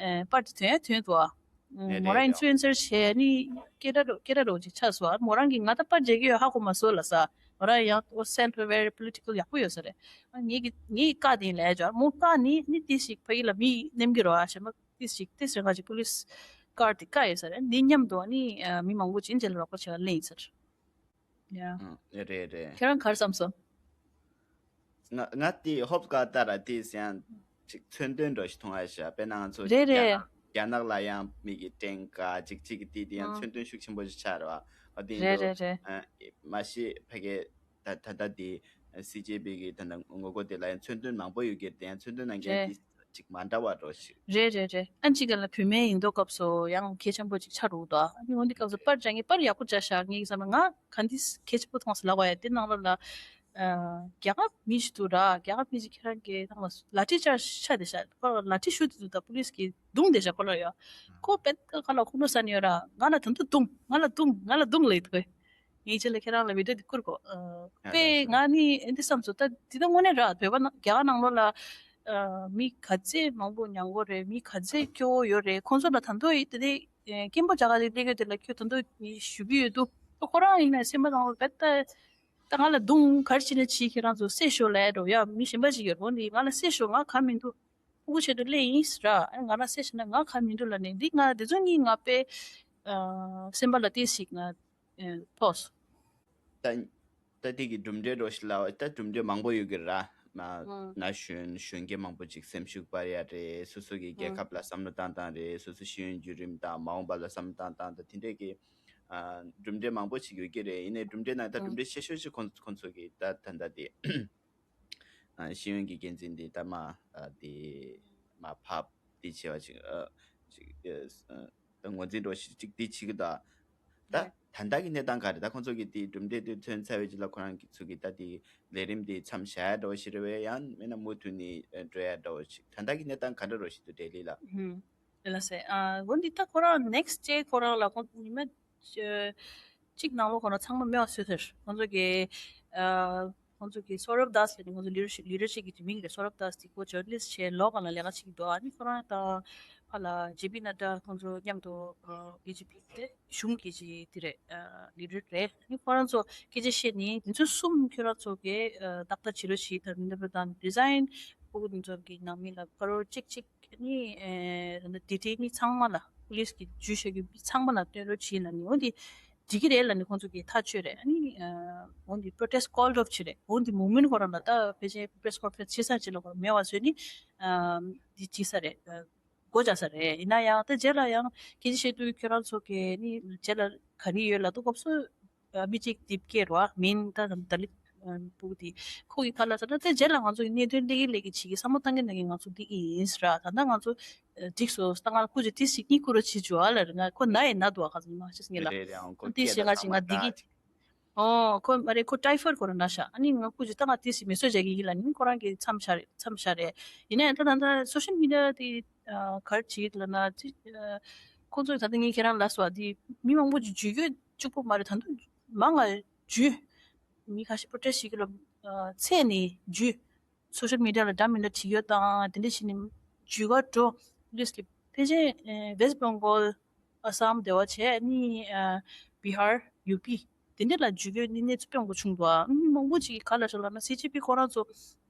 ཨ་པར་དེ་ཐོན་ཡ་ཐོན་འདུག་ཨ། རེད། མོ་རང་རེད། ཨིན་ཕུ་ལུ་ཨེན་སར་བྱས་ནི་སྐད་སྒྲ་འདྲ་སྐད་སྒྲ་འདྲ་བོ་ཅིག་ཆགས་སོང་ཨ། མོ་རང་གི་ང་ད་པར་རྒྱག་གི་ཡོད་ཧ་གོ་མ་སོང་ལ་ས། མོ་རང་ཡང་ཨོ་སེལ་ཕི་ཝེ་རི་པོ་ལི་ཊི་ཀལ་ཡག་པོ་ཡོད་ས་རེད། ཨ་ངེད་ཀྱི་ངེད་ཀྱི་བཀའ་དེ་ལས་ཅོ་མོ་བཀའ་ནི་ནི་ཏི་ཞིག་ཕ་གི་ལ་མི་མནན་གི་རོ་ཨ་ཞེ་མ། ཏིས་ཅིག་ཏིས་རེ་ང་ཅིག་པུ་ལིས་ཀར་དེ་བཀག་ཡོད་ས་རེད། འདི་མཉམ་དུ་ནི་ཨ་མི་མང་པོ་ཅིག་མཇལ་ལ་རོགས་པ་བྱེད་ལ་ལེན་ཡིན་ས་རེད། ཡ། ཨང་། རེད་རེད། ཁྱེད་རང་ག་རེ་བསམ་སོང་། ང་ང་དེ་ཧོབ་ཀ་ལྟ་ར་དེ་ཡང་ཅིག་མཚོན་དོན་འདྲ་ཞིག་མཐོང་ཨ་ཤ། དཔེར་ན་ང་ཚོ་རེད་རྒྱ་རེད། ནག་རྒྱ་ནག་ལ་ཡང་མི་གི་ཀྲེང་ཀ་ཅིག་ཅིག་གི་དེ་དེ་ཡང་ཨང་། མཚོན་དོན་ཤུགས་ཆེན་པོ་ཞིག་ཆགས་རེད་བ། ཨ་དེ་ཡིན་རེད་དུས་རེད་རེད། ཨ་མ་གཞི་ཕ་གི་ད་ད་ལྟ་དེ་སི་ཇེ་པི་གི་ད་ལྟ་ངོ་རྒོལ་དེ་ལ་ཡང་མཚོན་དོན་མང་པོ་ཡོད་ཀྱི་རེད། དེ་ཡང་མཚོན་དོན་ནང་རྒྱལ་རེད། དེ་ཅིག་མ་འདྲ་བ་འགྲོ་ཞིག་རེད་རེད་རེད། ཨ་ཅིག་ག་ལ་བུད་མེད་ཡིན་མདོག་སྐབས་སུ་ཡང་གལ་ཆེན་པོ་ཅིག་ཆགས་འགྲོ་འདུག་ཨ་ནི་འོན་ཏེ་སྐབས་སུ་པར་སྦྱང་གི་པར་ཡག་པོ་བྱ་ཤག་ངའི་བསམ་ན་ང་ག་འདི་གལ་ཆེན་པོ་མཐོང་སོང་ལབ་པ་ཡ། དེ་ནང་ལོགས་ལ་ཨ་རྒྱ་གར་མི་ཞིག་འདུག་ར། རྒྱ་གར་མི་ཞིག་ཁྱེད་རང་གི་ཐང་ལ་ལ་ཁྲི་བཅར་ཤ་དེ་ཤ་ཁོ་ལ་ཁྲི་ཤུ་དེ་འདུག་ད་པུ་ལིས་ཀྱི་རྡུང་དེ་ཤ་ཁོ་ལ་ཡ། ཁོ་པད་ཁ་ལ་ཁོ་ནོ་ས་ནས་ཡོད་ར། ང་ལ་དོན་དུ་རྡུང་ང་ལ་རྡུང་ང་ལ་རྡུང་ལེ་ཐོས། ངས་ཁྱེད་ལ་ཁྱེད་རང་ལ་བི་ཌིའོ་འདི་བསྐུར་གོ་ཨ་ཨ་དཔེ་ལགས་སོ། ང་ནི་འདི་བསམ་སོང་། ད་འདི་ད་དངོས་གནས་ར་བོད་པ་ནང་རྒྱ་གར་ནང་ལོགས་ལ་ཨ་མི་ག་ཚད་མང་པོ་མྱང་གོ་རེད། མི་ག་ཚད་སྐྱོ་བོ་ཡོད་རེད། ཁོང་ཚོ་ལ་ད་དུང་ཡིན་དེ་དེ་སྐྱེན་པོ་རྒྱ་གར་ཅིག་སླེབས་ཡོད་དེ་ལ་ཁྱོད་ད་དུང་ཞུ་གི་ཡོད་འདུག་ཁོ་རང་ཡིན་ན་སེམས་པ་ནང་ལ་བེད་ད་ད་ང་ལ་རྡུང་ག་རེ་བྱས་ན་བྱིས། ཁྱེད་རང་ཚོ་བསད་ཤོག་ལབ་འགྲོ་ཡ། མི་གཞན་པ་ཅིག་ཡོད་རེད། འདི་ང་ལ་བསད་ཤོག་ང་ག་མི་འདུག་ཕྲུ་གུ་ཆེད་དུ་སླེབས་ཡིན་ཟེར་ར། ཨ་ང་རང་སེ་བྱས་ན་ང་ག་མི་འདུག་ལབ་ནས་འདི་ང་དེ་ཚོ་གཉིས་ང་དཔེ་ཨ་སེམས་པ་ལ་ཏོག་ཙམ་ང་ཨ་ཕོག་སོང་། ད་ད་དེ་གི་གྲུབ་འབྲས་འགྲོ་ཞིག་ལ་ད་གྲུབ་འབྲས་མང་པོ་ཡོད་ཀྱི་ར། མ་ཨང་། ན་གཞོན་གཞོན་སྐྱེས་མང་པོ་ཅིག་སེམས་ཤུགས་སྤར་ཡ་རེད། སོ་སོ་གི་རྒྱལ་ཨང་། ཁབ་ལ་བསམ་བློ་བཏང་སྟངས་རེད། སོ་སོ་ཤེས་ཡོན་བརྒྱུད་རིམ་དང་མ་འོངས་པ་ལ་བསམ་བློ་བཏང་སྟངས་དང་དེ་འདྲས་ཀྱི་ཨ་གྲུབ་འབྲས་མང་པོ་ཞིག་ཡོད་ཀྱི་རེད། ཡིན་ནའི་གྲུབ་འབྲས་ནང་ད་ཨང་། གྲུབ་འབྲས་ཆེ་ཤོས་ཤིག་ཁོང་ཁོང་ཚོ་གི་ད་ད་ལྟ་དེ། ཨ་ཤེས་ཡོན་གྱི་འགན་འཛིན་འདི་ད་མ་ཨ་དེ་མ་ཕབ་དེ་བྱས་པ་ཅིག་ཨ་ཅིག་ཨ་ཨ་ད་ངོས་འཛིན་འགྲོ་ཞིག་ཅིག་དེ་བྱེད་ཀྱི་འདུག་ད་ད་ལྟ་གི་གནས་སྟངས་ག་རེ། ད་ཁོང་ཚོ་གི་དེ་གྲུབ་འབྲས་དེ་ཐོན་ཚར་བའི་རྗེས་ལ་ཁོ་རང་གི་ཚོ་གི་ད་དེ་ལས་རིམ་དེ་མཚམས་བཞག་ཡ་འདྲ་བོ་ཞིག་རེད་བས། ཡང་མིན་ན་མུ་མཐུད་ནས་འགྲོ་ཡ་འདྲ་བོ་ཞིག་ད་ལྟ་གི་གནས་སྟངས་ག་འདྲ་རོ་ཞིག་འདུག་ལྡི་ལི་ལ། ཧུམ། ལ་སེ། ཨ་འོ་འདི་ད་ཁོ་རང་ནེག་སི་ཊི་ཌེ་ཁོ་རང་ལ་ཁོང་ཉི་མ་གཅིག་ནང་ལོགས་ཁོ་རང་ཚང་མ་མེད་པ་བཟོས་ཚར། ཁོང་ཚོ་གི་ཨ་ཁོང་ཚོ་གི་སོ་རབ་དཱས་ལབ་ནི་ཁོང་ཚོ་ལི་ཌར་ཤིབ་ལི་ཌར་ཤིབ་གི་དེ་མིང་རེད། སོ་རབ་དཱས་དེ་ཁོ་ཇར་ནལ་ལིསི་ཊི་བྱས་ལོ་གང་ལ་ལས་ཀ་བྱེད་ཀྱི་འདུག་ཨ་ནི་ཁོ་རང་དང་ཕ་ལ་ཇེ་པི་ནད་ཌ་ཁོང་ཚོ་མཉམ་དུ་ཨ་བི་ཇེ་པི་དེ་གཞུང་གི་ཅི་དེ་རེད། ཨ་ལི་ཌར་རེད། ཨ་ནི་ཁོ་རང་ཚོ་སྐད་ཆ་བཤད་ནི་དེ་ཚོ་གསུམ་ཁྱོད་རང་ཚོ་གི་ཨ་ཏག་ཏག་བྱེད་རོགས་བྱེད། ད་མི་འདྲ་པོ་དང་ཌི་ཟའིན་ཕྲུ་གུ་དེ་ཚོ་གི་ནང་མི་ལ་ཀ་རོར་གཅིག་གཅིག་ནི་ཨེ་ད་ལྟ་དེ་འདྲའི་མི་ཚང་མ་ལ་པུ་ལིས་ཀྱི་ཇུས་བཞག་རྒྱུ་མི་ཚང་མ་ལ་སྟོན་རོགས་བྱེད་ལབ་ནི། འོ་འདི་འགྲིག་གི་རེད་ལབ་ནི་ཁོང་ཚོ་གིས་ཐག་ཆོད་རེད། ཨ་ནི་ཨ་འོ་འདི་པྲོ་ཊེ་སི་ཊི་ཀོལ་ཨོཕ་བྱེད་རེད། འོ་འདི་མུ་མེན་ཁོ་རང་ལ་ད་ཕལ་ཆེར་པྲེ་སི་ཀོན་ཕ་རེན་སི་བྱེད་ས་བྱེད་ལ་ཁོ་རང་མེད་པ་བཟོས་ནི་ཨ་འདི་བྱེད་ས་རེད། ཨ་སྒོ་རྒྱག་ས་རེད། ཡིན་ན་ཡང་ད་རྗེས་ལ་ཡང་སྐད་ཆ་བཤད་དུས་ཁྱོད་རང་ཚོ་གིས་ནི་རྗེས་ལ་ག་རེ་ཡོད་ལབ་དུས་སྐབས་སུ། ཨ་མི་གཅིག་དེབ་སྐྱེལ་རོ་མིན་ད་ད་ལི་ཨ་ཕྲུ་གུ་དེ་ཁོ་གི་ཁ་ལ་ཟ་ད་དེ་རྗེས་ལ་ང་ཚོ་གི་གནད་དོན་སླེབས་ཀྱི་སླེབས་ཀྱི་བྱེད་ཀྱི་བསམ་བློ་བཏང་གི་ན་གི་ང་ཚོ་འདི་ཡིན་ཟེར་ར། ད་ལྟ་ང་ཚོ་ཨ་འགྲིག་སོང་། ད་ང་ལ་སྐུ་མཁྱེན་དེ་ཞིག་གཉིས་བསྐུར་རོགས་བྱེད་བྱུང་ཨ་ལ་རེད། ང་ཁོ་ན་ཡིན་ན་འདུག་ཨ། ཁ་ཚོ་མ་ཤེས་ངེས་ལ་རེད་རེད། ཨང་། ཁོ་དེ་སྐད་ཞེ་ལ་ང་ཅིག་ང་ཁོ་འདི་ན་གི་ཅིག་ཨོ་ཁོ་མ་རེད། ཁོ་ཊའི་ཕོཌ་ཁོ་རང་ན་ཤག་ཨ་ནི་ང་སྐུ་མཁྱེན་ད་ང་དེ་ཞིག་མེ་སོ་རྒྱག་གི་ཡིན་ལ་ནི་ཁོ་རང་གི་མཚམས་བཞག་རེད། མཚམས་བཞག་རེད། ཡིན་ན་ཡང་ད་ད་ད་སོ་ཤལ་མི་ཌི་ཡ་དེ་ཨ་ག་རེ་བྱེད་ཀྱི་ལབ་ན་ཅི་ཨ་ཁོང་ཚོས་ད་ལྟ་ངས་ཁྱེད་རང་ལ་སོགས་དེ་མི་མང་པོ་ཅིག་འཇུས་ཡོད། གཅིག་པོ་མ་རེད། ད་དུང་མང་ང་འཇུས། མི་ཁ་ཤས་པྲོ་ཊེ་སི་བྱེད་ཀྱི་ལ་ཨ་ཚད་ནས་འཇུས། སོ་ཤལ་མི་ཌི་ཡ་ལ་འདྲ་མི་འདྲ་བྲིས་ཡོད་དང་དེ་འདྲ་བྱས་ནས་འཇུས་ག་འགྲོ། པུ་ལིས་ཀྱི་ཕལ་ཆེར་ཨ་ཝེ་སི་ཊི་བེང་གོལ། ཨ་སམ། དེ་བ་བྱས་ནི་ཨ་བི་ཧར། ཡུ་པི། དེ་འདྲ་ལ་འཇུས་ཡོད་ནི་གནས་ཚུལ་སྤེལ་དགོས་བྱུང་འདུག་ཨ་མི་མང་པོ་ཅིག་གིས་ག་ལབ་ཤག་ལབ་ན་སི་ཇེ་པི་ཁོ་རང་ཚོ།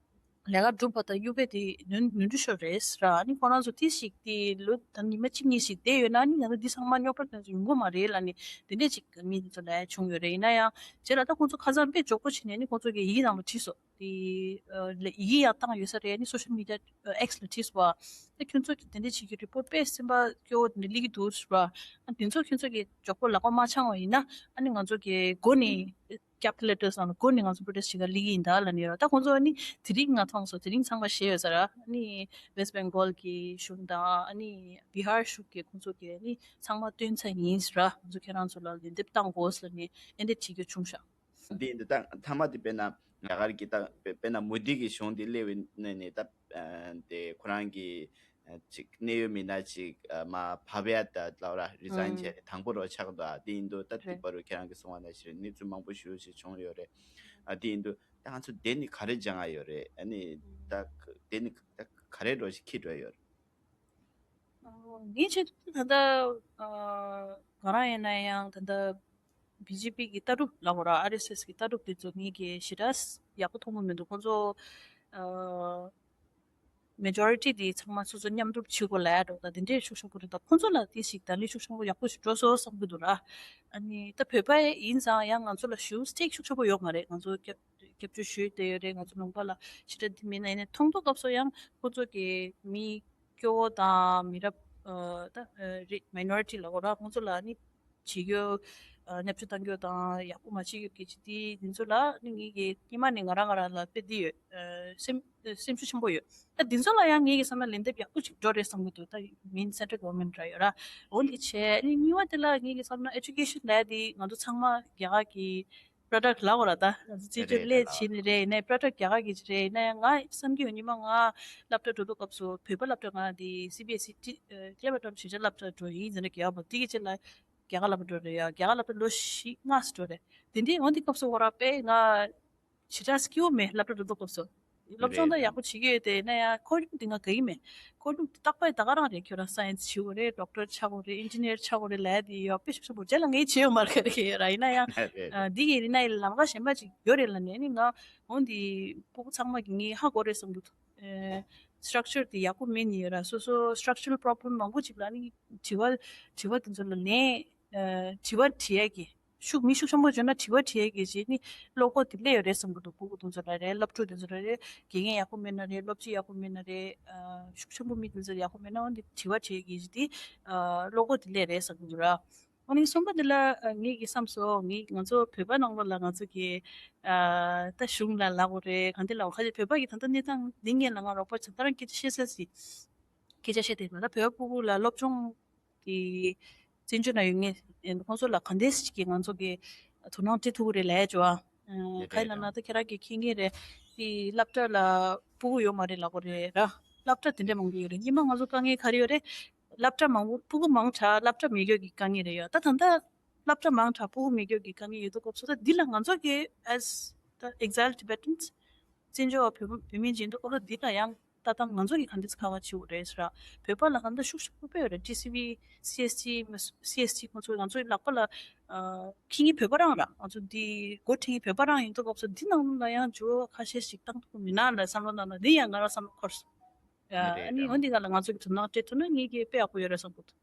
ལས་ཀ་སྒྲུབ་པ་དང་གཡུག་པ་དེ་ནོར་ནོར་འཁྲུལ་ཤོར་རེད་ཟེར། ཨ་ནི་ཁོ་རང་ཚོ་དེ་ཞིག་དེ་ལོ་ད་ཉི་མ་གཅིག་གཉིས་ཤིག་བསྡད་ཡོད་ན་ཨ་ནི་ང་ཚོ་འདི་ཚང་མ་རྙོག་དྲ་དེ་ཚོ་ཡོང་གི་མ་རེད་ལབ་ནས་དེ་འདྲས་ཅིག་མི་དེ་ཚོ་ལ་བྱུང་ཡོད་རེད། ཡིན་ན་ཡང་རྗེས་ལ་ད་ཁོང་ཚོ་ཁ་སང་དཔེ་མགྱོགས་པོ་བྱས་ནས་ཨ་ནི་ཁོང་ཚོ་གི་ཡི་གེ་ནང་ལ་བྲིས་སོང་དེ། ཡི་གེ་ཡང་བཏང་ཡོད་ས་རེད། ཨ་ནི་སོ་ཤལ་མི་ཌི་ཡ་ཨེགས་ལ་བྲིས་སོང་བ། ད་ཁྱོད་ཚོ་གི་དེ་འདྲས་ཅིག་གི་རི་པོར་ཊ་དཔེ་སེམས་པ་སྐྱོ་བོ་དེ་འདྲས་སླེབས་ཀྱི་འདུག་ཟེར་བ། ཨ་དེ་ཚོ་ཁྱོད་ཚོ་གི་མགྱོགས་པོ་ལག་པ་མ་འཆང་བ་ཡིན་ན་ཨ་ནི་ང་ཚོ་གི་མགོ་ནས་capital letters ནང་ལ་མགོ་ནས་ང་ཚོ་པྲོ་ཊེསི་བྱེད་ག་སླེབས་ཀྱི་ཡིན་ད་ལབ་ནས་ཡོད་ར། ད་ཁོང་ཚོ་ཨ་ནི་དེ་རིང་ང་མཐོང་སོང་། དེ་རིང་ཚང་མ་ཞེས་ཡོད་ས་ར། ཨ་ནི་West Bengal གི་གཞུང་དང་ཨ་ནི་Bihar གཞུང་གི་ཁོང་ཚོ་གི་ཨ་ནི་ཚང་མ་བཏོན་ཚར་ཡིན་ཟེར་ར། ང་ཚོ་ཁྱེད་རང་ཚོ་ལ་ལན་འདེབས་བཏང་དགོས་ཟེར་ནས་ཨེ་འདྲས་བྱེད་རྒྱུ་བྱུང་ཤག་འདི་འདི་ད་མཐའ་མ་དེ་དཔེར་ན་རྒྱ་གར་གྱི་ད་དཔེར་ན་མོ་དི་གི་གཞུང་འདི་སླེབས་པའི་ནས་ནས་ད་དེ་ཁོ་རང་གི་ཅིག་གནད་ཡོད་མི་སྣ་ཅིག་མར་བབས་ཡ་ད་ལབ་ར་རི་ཛའིན་བྱས་དང་པོ་རོ་ཆགས་འདུག་ཨ་དེ་ཡིན་དུས་ད་དེ་བར་དུ་ཁྱེད་རང་གིས་གསུངས་པ་ནང་བཞིན་གནས་ཚུལ་མང་པོ་ཞེ་པོ་ཞིག་བྱུང་ཡོད་རེད། ཨ་དེ་ཡིན་དུས་ད་ང་ཚོ་དེ་ནི་ག་རེ་སྦྱང་ཡ་ཡོད་རེད། ཨ་ནི་ད་དེ་ནི་ད་ག་རེ་འགྲོ་ཞིག་འཁྱེར་འགྲོ་ཡ་ཡོད་རེད། ངའི་ཆེད་དུ་ད་ལྟ་ང་རང་ཡིན་ན་ཡང་ད་ལྟ་བི་ཇེ་པི་གི་ལྟ་གྲུབ་ལབ་དགོས་ར། ཨར་ཨེས་ཨེས་གི་ལྟ་གྲུབ་དེ་ཚོ་ངེད་ཀྱིས་ཞེ་དྲག་ཡག་པོ་མཐོང་གི་མི་འདུག་ཁོང་ཚོ་མེ་ཇོ་རི་ཊི་དེ་ཚང་མ་སོ་སོ་མཉམ་རུབ་བྱེད་དགོས་ལབ་ཡ་འདྲ་བོ་དང་དེ་འདྲས་ཤུགས་ཆེན་པོ་རེད། ད་ཁོང་ཚོ་ལ་དེ་ཞིག་ད་ལན་ཤུགས་ཆེན་པོ་ཡག་པོ་ཞིག་འགྲོ་སོང་བསམ་གྱི་འདུག་ར། ཨ་ནི་ད་བོད་པ་ཡིན་ཙང་ཡང་ང་ཚོ་ལ་ཞུ་སི་ཊེག་ཤུགས་ཆེན་པོ་ཡོད་མ་རེད། ང་ཚོ་སྐྱབས་སྐྱབས་བཅོལ་ཞུས་བསྡད་ཡོད་རེད། ང་ཚོ་ལུང་པ་ལ་ཞེ་དྲག་དེ་མེད་ན་ཡིན་ནའི་མཐོང་ཐོས་སྐབས་སུ་ཡང་ཁོང་ཚོ་གི་མི་སྐྱོ་བོ་དང་མི་རབས་ཨ་ད་ཨ་རེད། མའི་ནོ་རི་ཊི་ལབ་དགོས་ར། ཁོང་ཚོ་ལ་ནི་བྱེད་རྒྱུ་ཨ་བརྙས་བཅོས་བཏང་རྒྱུ་དང་ཡག་པོ་མ་བྱེད་རྒྱུ་གི་ཅི་དེ་དེ་ཚོ་ལ་ནི་ངེད་ཀྱི་སྔོན་མ་ནས་ང་རང་ང་རང་ལ་དཔེ་འདི་ཡོད། ཨ་སེམས་སེམས་ཤུགས་ཆེན་པོ་ཡོད། ད་དེ་ཚོ་ལ་ཡང་ངེད་ཀྱི་བསམ་ན་ལན་འདེབས་ཡག་པོ་ཅིག་འགྲོ་རེད་བསམ་གྱི་འདུག་ད་མིན་སེན་ཊར་གྷ་ཝར་མེན་ཊི་ར་ཡོད་ར། འོ་འདི་བྱས་ནི་གཉིས་པ་དེ་ལ་ངེད་ཀྱི་བསམ་ན་ཨེ་ཌུ་ཀེ་ཤན་ལབ་ཡ་དེ་ང་ཚོ་ཚང་མ་རྒྱ་གར་གྱི་པྲོ་ཌག་ལབ་དགོས་ར། ད་ང་ཚོ་རྩིས་སྤྲོད་ལས་བྱེད་ནི་རེད། ཡིན་ནའི་པྲོ་ཌག་རྒྱ་གར་གྱི་རེད། ཡིན་ནའི་ང་བསམ་གྱི་ཡོད། ཉི་མ་ང་སློབ་གྲྭ་འགྲོ་དུས་སྐབས་སུ་བོད་པ་སློབ་གྲྭ་ང་དེ་སི་བི་ཨེས་ཨི་ཊི་ཨ་ཀླད་པ་བཀྲམ་གཞིས་ཆགས་སློབ་གྲྭ་འགྲོ་ཡིན་ཟེར་ནས་རྒྱལ་བ་དེ་གི་རྗེས་ལ་རྒྱ་གར་སློབ་གྲྭ་འགྲོ་རེད་ཡ། རྒྱ་གར་སློབ་གྲྭ་ལོ་བཞི་ལྔ་ཙམ་འགྲོ་རེད། དེ་འདྲའི་འོ་འདི་སྐབས་སུ་ཁོ་རང་དཔེ་ང་ཞེ་དྲག་སྐྱིད་པོ་མེད། སློབ་གྲྭ་འགྲོ་དུས་སྐབས་སུ་སློབ་སྦྱོང་ད་ཡག་པོ་བྱེད་ཀྱི་ཡོད་དེ་ཡིན་ན་ཡང་ཁོར་ཡུག་དེ་ང་དགའ་གི་མེད། ཁོར་ཡུག་དེ་རྟག་པར་ད་ག་རང་རེད། ཁྱོད་རང་སའེན་སི་བྱེད་དགོས་རེད། ཌོག་ཊར་ཆགས་དགོས་རེད། ཨིན་ཇི་ནི་ཡར་ཆགས་དགོས་རེད་ལབ་ཡ་དེ་ཡོད་དཔེ་ཤུགས་ཆེན་པོ་རེད། རྗེས་ལ་ངས་བྱེད་ཡོད་མ་རེད་ག་རེ་ཡོད་ར། ཡིན་ན་ཡང་ཨ་འདི་གི་ཡིན་ན་ཡང་ལམ་ཁ་གཞན་པ་ཅིག་ཡོད་རེད་ལབ་ནས་ནི་ང་འོ་འདི་སྤུ་གུ་ཚང་མ་གི་ངས་ཧ་གོ་རེད་བསམ་གྱི་འདུག་ཨ་སི་ཊྲག་ཅར་དེ་ཡག་པོ་མེད་ནི་ཡོད་ར། སོ་སོ་སི་ཊྲག་ཅར་ལ་པོ་རོབ་ལེམ་མང་པོ་ཅིག་ལ་ནི་དྲི་བ་དྲི་བ་དེ་ཚོ་ལ་ལན་ཨ་དྲི་བ་དྲི་ཡ་གི་ཤུགས་མི་ཤུགས་ཆེན་པོ་བརྗོད་ན་དྲི་བ་དྲི་ཡ་གི་ཅིག་ནི་བློ་ཁོག་དེ་སླེབས་ཡོད་རེད་བསམ་གྱི་འདུག་སྤུ་གུ་དེ་ཚོ་ལ་རེད། སློབ་ཕྲུག་དེ་ཚོ་ལ་རེད། དགེ་རྒན་ཡག་པོ་མེད་ན་རེད། སློབ་སྤྱི་ཡག་པོ་མེད་ན་རེད། ཨ་ཤུགས་ཆེན་པོ་མི་དེ་ཚོ་ཡག་པོ་མེད་ན་འོ་འདི་དྲི་བ་དྲི་ཡ་གི་ཅིག་དེ་ཨ་བློ་ཁོག་དེ་སླེབས་རེད་བསམ་གྱི་འདུག་ར། ཨ་ནི་གསུམ་པ་འདི་ལ་ཨ་ངེད་ཀྱིས་བསམ་སོང་། ངེད་ང་ཚོ་བོད་པ་ནང་ལོགས་ལ་ང་ཚོ་གི་ཨ་ད་གཞུང་ལ་ལབ་དགོས་རེད། གང་འདི་ལབ་དགོས། ཁ་ཤས་བོད་པ་གི་ད་ལྟ་གནས་སྟངས་འདི་སྔོན་ལ་ང་རོགས་པ་ཚོ་ད་རང་སྐད་ཆ་བཤད་ས་ཞིག་སྐད་ཆ་བཤད་དེ་ད་ལྟ་བོད་པ་སྤུ་གུ་ལ་སློབ་སྦྱོང་གི་བཙན་བྱོལ་ནང་ཡོད་མཁན་ཁོང་ཚོ་ལ་གང་འདྲས་ཀྱི་ང་ཚོ་གི་དོ་སྣང་སྤྲད་ཐུབ་ཀྱི་རེད་ལབ་ཡ་ཅོ། ཨ་ག་ཡིན་ལབ་ན་ད་ཁྱེད་རང་གིས་མཁྱེན་གྱི་རེད། དེ་སློབ་གྲྭ་ལ་སྤུ་གུ་ཡོད་མ་རེད་ལབ་དགོས་རེད་ར། སློབ་གྲྭ་དེ་འདྲ་མང་པོ་ཡོད་རེད། སྔོན་མ་ང་ཚོ་དཀའ་ངལ་ག་རེ་ཡོད་རེད། སློབ་གྲྭ་མང་པོ་སྤུ་གུ་མང་དྲགས་སློབ་གྲྭ་མེད་རྒྱུ་གི་དཀའ་ངལ་རེད་ཡོད། ད་ད་ལྟ་སློབ་གྲྭ་མང་དྲགས་སྤུ་གུ་མེད་རྒྱུ་གི་དཀའ་ངལ་ཡོད་དུས་སྐབས་སུ་ད་འདི་ལ་ང་ཚོ་གི་as the exiled Tibetans བཙན་བྱོལ་བ་བོད་བོད་མི་ཡིན་དུས་ཨོ་ལོ་འདི་ལ་ཡང་ལྟ་སྟངས་ང་ཚོ་གི་ག་འདྲས་ཁག་ཁག་བྱེད་དགོས་རེད་ཟེར་ར། བོད་པ་ལ་ག་འདྲ་ཤུགས་ཆེན་པོ་དཔེ་ཡོད་རེད། ཊི་སི་ཝི། སི་ཨེས་ཊི། སི་ཨེས་ཊི་ཁོང་ཚོ་ང་ཚོའི་ལག་པ་ལ་ཨ་མཁྱེན་མཁན་བོད་པ་རང་ར། ང་ཚོ་འདི་འགོ་ཁྲིད་མཁན་བོད་པ་རང་ཡིན་དུས་སྐབས་སུ་འདི་ནང་ལ་ཡང་འགྱུར་བ་ཁ་ཤས་ཤིག་བཏང་ཐུབ་ཀྱི་མིན་ན་ལ་བསམ་བློ་བཏང་ན་འདི་ཡང་ང་རང་བསམ་བློ་འཁོར་སོང་། ཨ་རེད་ཨ་ནི་འོ་འདི་སྒང་ལ་ང་ཚོ་གི་དོ་སྣང་སྤྲད་ཐུབ་ན་ངེད་ཀྱི་དཔེ་ཡག་པོ་ཡོད་རེད་བསམ་གྱི་འདུག་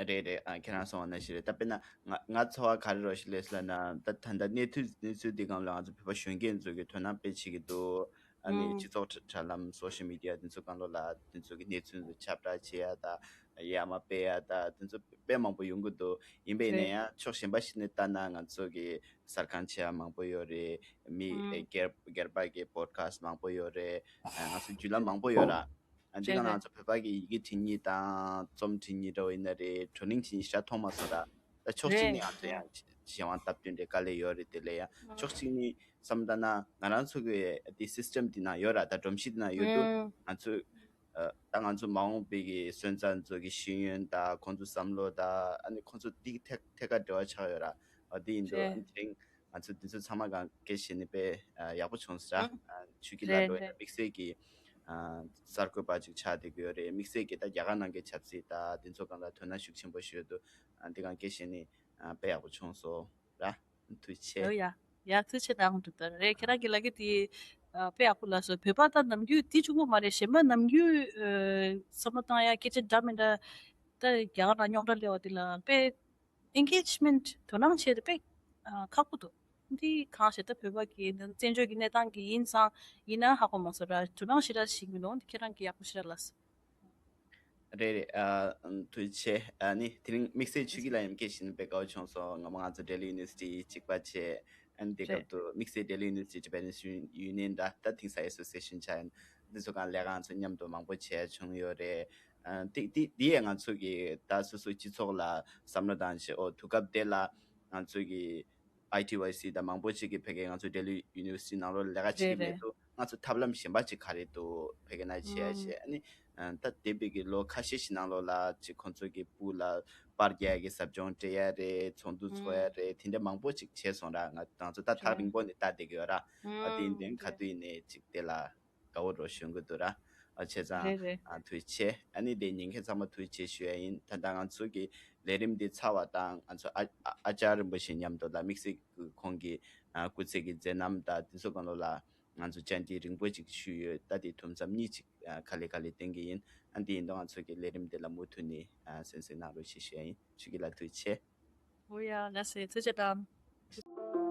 རེད་རེད། ཨ་ཁྱེད་རང་གསུངས་པ་ནང་བཞིན་རེད། ད་དཔེར་ན་ང་ང་ཚོར་བ་ག་རེ་རོ་ཞིག་སླེབས་ལབ་ན་ད་ད་ལྟ་གནས་ཚུལ་གནས་ཚུལ་འདི་སྒང་ལ་ང་ཚོ་བོད་པ་གཞོན་སྐྱེས་ཚོ་གི་དོ་སྣང་དཔེ་བྱེད་ཀྱི་འདུག་ཨ་ནི་ཨང་སྤྱི་ཚོགས་དྲ་དྲ་ལམ་སོ་ཤལ་མི་ཌི་ཡ་འདི་ཚོ་སྒང་ལོགས་ལ་འདི་ཚོ་གི་གནས་ཚུལ་ཚོ་ཁྱབ་བསྒྲགས་བྱེད་ཡ་ད་ཡར་མར་སྤེལ་ཡ་ད་འདི་ཚོ་དཔེ་མང་པོ་ཡོང་གི་འདུག་ཡིན་པས་ཡིན་ན་རེད། ཡང་ཕྱོགས་གཞན་པ་ཞིག་ནས་ལྟ་ན་ང་ཚོ་གི་གསར་ཁང་ཆེ་བ་མང་པོ་ཡོད་རེད། མི་ཨང་སྒེར་སྒེར་པ་གི་པོ་ཌི་ཁ་སི་ཊི་མང་པོ་ཡོད་རེད། ཨ་ང་ཚོ་བརྒྱུད་ལམ་མང་པོ་ཡོད་ར། ཨ་འདི་ག་རེད་ང་རེད། ཚོ་བོད་པ་གི་ཡི་གེ་འབྲི་མཁན་དང་རྩོམ་འབྲི་མཁན་འདྲ་བོ་ཡིན་ན་རེད། བགྲོ་གླེང་བྱེད་མཁན་ཞེ་དྲག་མཐོང་མ་སོང་ར། ད་ཕྱོགས་གཅིག་ནས་རེད། ང་ཚོ་ཡང་གཞན་དབང་སྟབས་བསྟུན་རེད་དཀའ་ལས་ཡོད་རེད། དེ་ལས་ཡང་ཕྱོགས་གཅིག་ནས་བསམ་ད་ན་ང་རང་ཚོ་གི་དེ་སིས་ཊེམ་དེ་ནང་ཡོད་ར། ད་སྒྲོམ་གཞི་དེ་ནང་ཡོད་དུས་ང་ཚོས་ཨ་ད་ང་ཚོ་མ་འོངས་པའི་གི་སོན་རྩ་ཚོ་གི་ཤེས་ཡོན་དང་ཁོང་ཚོ་བསམ་བློ་དང་ཨ་ནི་ཁོང་ཚོ་འདི་གི་ཐད་ཐད་ཀར་འབྲེལ་བ་ཆགས་ཡོད་ར། ཨ་དེ་ཡིན་དུས་ཨ་རེད། ནི་དེ་རིང་ང་ཚོ་འདི་ཚོ་ཚང་མ་གང་གལ་བྱས་ནས་དཔེ་ཨ་ཡག་པོ་བྱུང་ཟེར། ཨ་ཆོས་སྐྱིད་ལགས་རེད་འགྲོ་ཡ་རེད། དམིགས་བསལ་གྱི་ཨ་གསར་འགོད་པ་ཅིག་ཆགས་བསྡད་ཀྱི་ཡོད་རེད། དམིགས་བསལ་གྱི་ད་རྒྱ་གར་ནང་གི་ཆབ་སྲིད་ད་འདི་ཚོ་གང་ལ་དོ་སྣང་ཤུགས་ཆེན་པོ་ཞུ་ཡོད་དུས་ཨ་འདི་གང་གལ་བྱས་ནས་ཨ་དཔེ་ཡག་པོ་བྱུང་སོང་ར། ཐུགས་རྗེ་ཆེ། ཡོ་ཡ། ཡ་ཐུགས་རྗེ་ཆེ་ད་ཧོང་ཏུ་ད་རེད། ཁྱེད་རང་གི་ལ་གི་དེ་ ཨ་དཔེ་ཡག་པོ་ལབ་སོང་། བོད་པ་ད་ནམ་རྒྱུན་དེ་གཅིག་པོ་མ་རེད། གཞན་པ་ནམ་རྒྱུན་ཨ་བསམ་བློ་བཏང་ཡ་སྐད་ཆ་འདྲ་མི་འདྲ་ད་རྒྱ་གར་ལ་རྙོག་དྲ་སླེབས་པ་དེ་ལ་དཔེ་ཨེན་གེཇ་མེན་ཊི་དོ་སྣང་བྱེད་དེ་དཔེ་ཨ་ཁག་པོ་འདུག་འདི་གང་ཞིག་ད་བོད་པ་གི་བཙན་བྱོལ་གྱི་གནས་སྟངས་ཀྱི་ཡིན་ཙང་ཡིན་ན་ཧ་གོ་མ་སོང་ར། དོ་སྣང་ཞེ་དྲག་ཞིག་མི་འདུག་འདི་ཁྱེད་རང་གི་ཡག་པོ་ཞེ་དྲག་ལབ་སོང་། རེད་རེད། ཨ་ཐུགས་རྗེ་ཆེ། ཨ་ནི་དེ་རིང་དམིགས་བསལ་ཆུ་སྐྱིད་ལ་ཡང་སྐད་ཆ་ཞུ་ནི་དཔེ་དགའ་པོ་བྱུང་སོང་། ངོ་མ་ང་ཚོ་ལྡི་ལི་ཡུ་ནི་ཝར་སི་ཊི་གཅིག་པ་བྱས། ཨ་ནི་དེ་སྐབས་རེད། དུ་དམིགས་བསལ་ལྡི་ལི་ཡུ་ནི་ཝར་སི་ཊི་ཇ་པ་ནིས་ཡུ་ནི་ཡན་འདྲ་ད་དེང་སང་ཨེ་སོ་སི་ཨེ་ཤན་ཆགས་ཡིན། འདི་ཚོ་གང་ལས་ཀ་ང་ཚོ་མཉམ་དུ་མང་པོ་བྱས་བྱུང་ཡོད་རེད། ཨ་དེ་དེ་དེ་ཡས་ང་ཚོ་གི་ད་སོ་སོ་སྤྱི་ཚོགས་ལ་བསམ་བློ་བཏང་བྱས། ཨོ་དུས་སྐབས་དེ་ལ་ང་ཚོ་གི་ཨའི་ཊི་ཝའི་སི་དང་མང་པོ་ཅིག་གིས་ཕ་གིའི་ང་ཚོ་ལྡི་ལི་ཡུ་ནི་ཝར་སི་ཊི་ནང་ལོགས་ལས་ཀ་བྱེད་རེད་ཀྱི་མེད་རེད། འདུག་ང་ཚོ་ཐབས་ལམ་གཞན་པ་ཅིག་ག་རེ་འདུག་ཕ་གི་ན་བྱེད་ཡ་ཨུམ། བྱེད། ཨ་ནི་ཨ་ད་འདས་པའི་གི་ལོ་ཁ་ཤས་ཤིག་ནང་ལོགས་ལ་ཅིག་ཁོང་ཚོ་གི་སྤུ་ལ་པར་རྒྱག་ཡ་གི་ཟབ་སྦྱོང་སྤྲད་ཡ་རེད། ཚོགས་འདུ་ཚོགས་ཡ་ཨུམ། རེད། དེ་འདྲ་མང་པོ་ཅིག་བྱས་སོང་ར། ང་ང་ཚོ་ད་ཐག་རེད། རིང་པོ་ནས་ལྟ་བསྡད་ཀྱི་ཡོད་ར། ཨ་དེ་ཡིན་ཨུམ། དོན་ག་རེད། དུས་ཡིན་ནས་ཅིག་དེ་ལ་དགའ་བོ་རོ་ཞུ་གི་འདུག་ར། ཨ་བྱས་ཙང་རེད་རེད། ཨ་ཐུགས་རྗེ་ཆེ། ཨ་ནི་དེ་ཉན་མཁན་ཚང་མ་ཐུགས་རྗེ་ཆེ་ཞུ་ཡ་ཡིན། ད་ལྟ་ང་ཚོ་གི་ལས་རིམ་འདི་ཚར་བ་དང་ང་ཚོ་ཨ་ཨ་ཨ་ཅར་རིན་པོ་ཆེ་མཉམ་དུ་ལ་དམིགས་བསལ་གྱི་ཁོང་གི་ཨ་སྐུ་ཚེ་གི་མཛད་རྣམ་དང་དེ་ཚོ་གང་ལོ་ལ་ང་ཚོ་བཅར་འདྲི་རིང་པོ་ཅིག་ཞུས་ཡོད། ད་དེ་དུམ་མཚམས་གཉིས་ཅིག་ཨ་ག་ལེ་ག་ལེ་བསྟན་གྱི་ཡིན། ཨ་འདི་ཡིན་དུས་ང་ཚོ་གི་ལས་རིམ་འདི་ལ་མུ་མཐུད་ནས་ཨ་གསན་གཟིགས་གནང་རོགས་ཞེས་ཞུ་ཡ་ཡིན། ཆུ་སྐྱིད་ལགས་ཐུགས་རྗེ་ཆེ། ཨོ་ཡ་ལགས་སེ་ཐུགས་རྗེ་གནང་།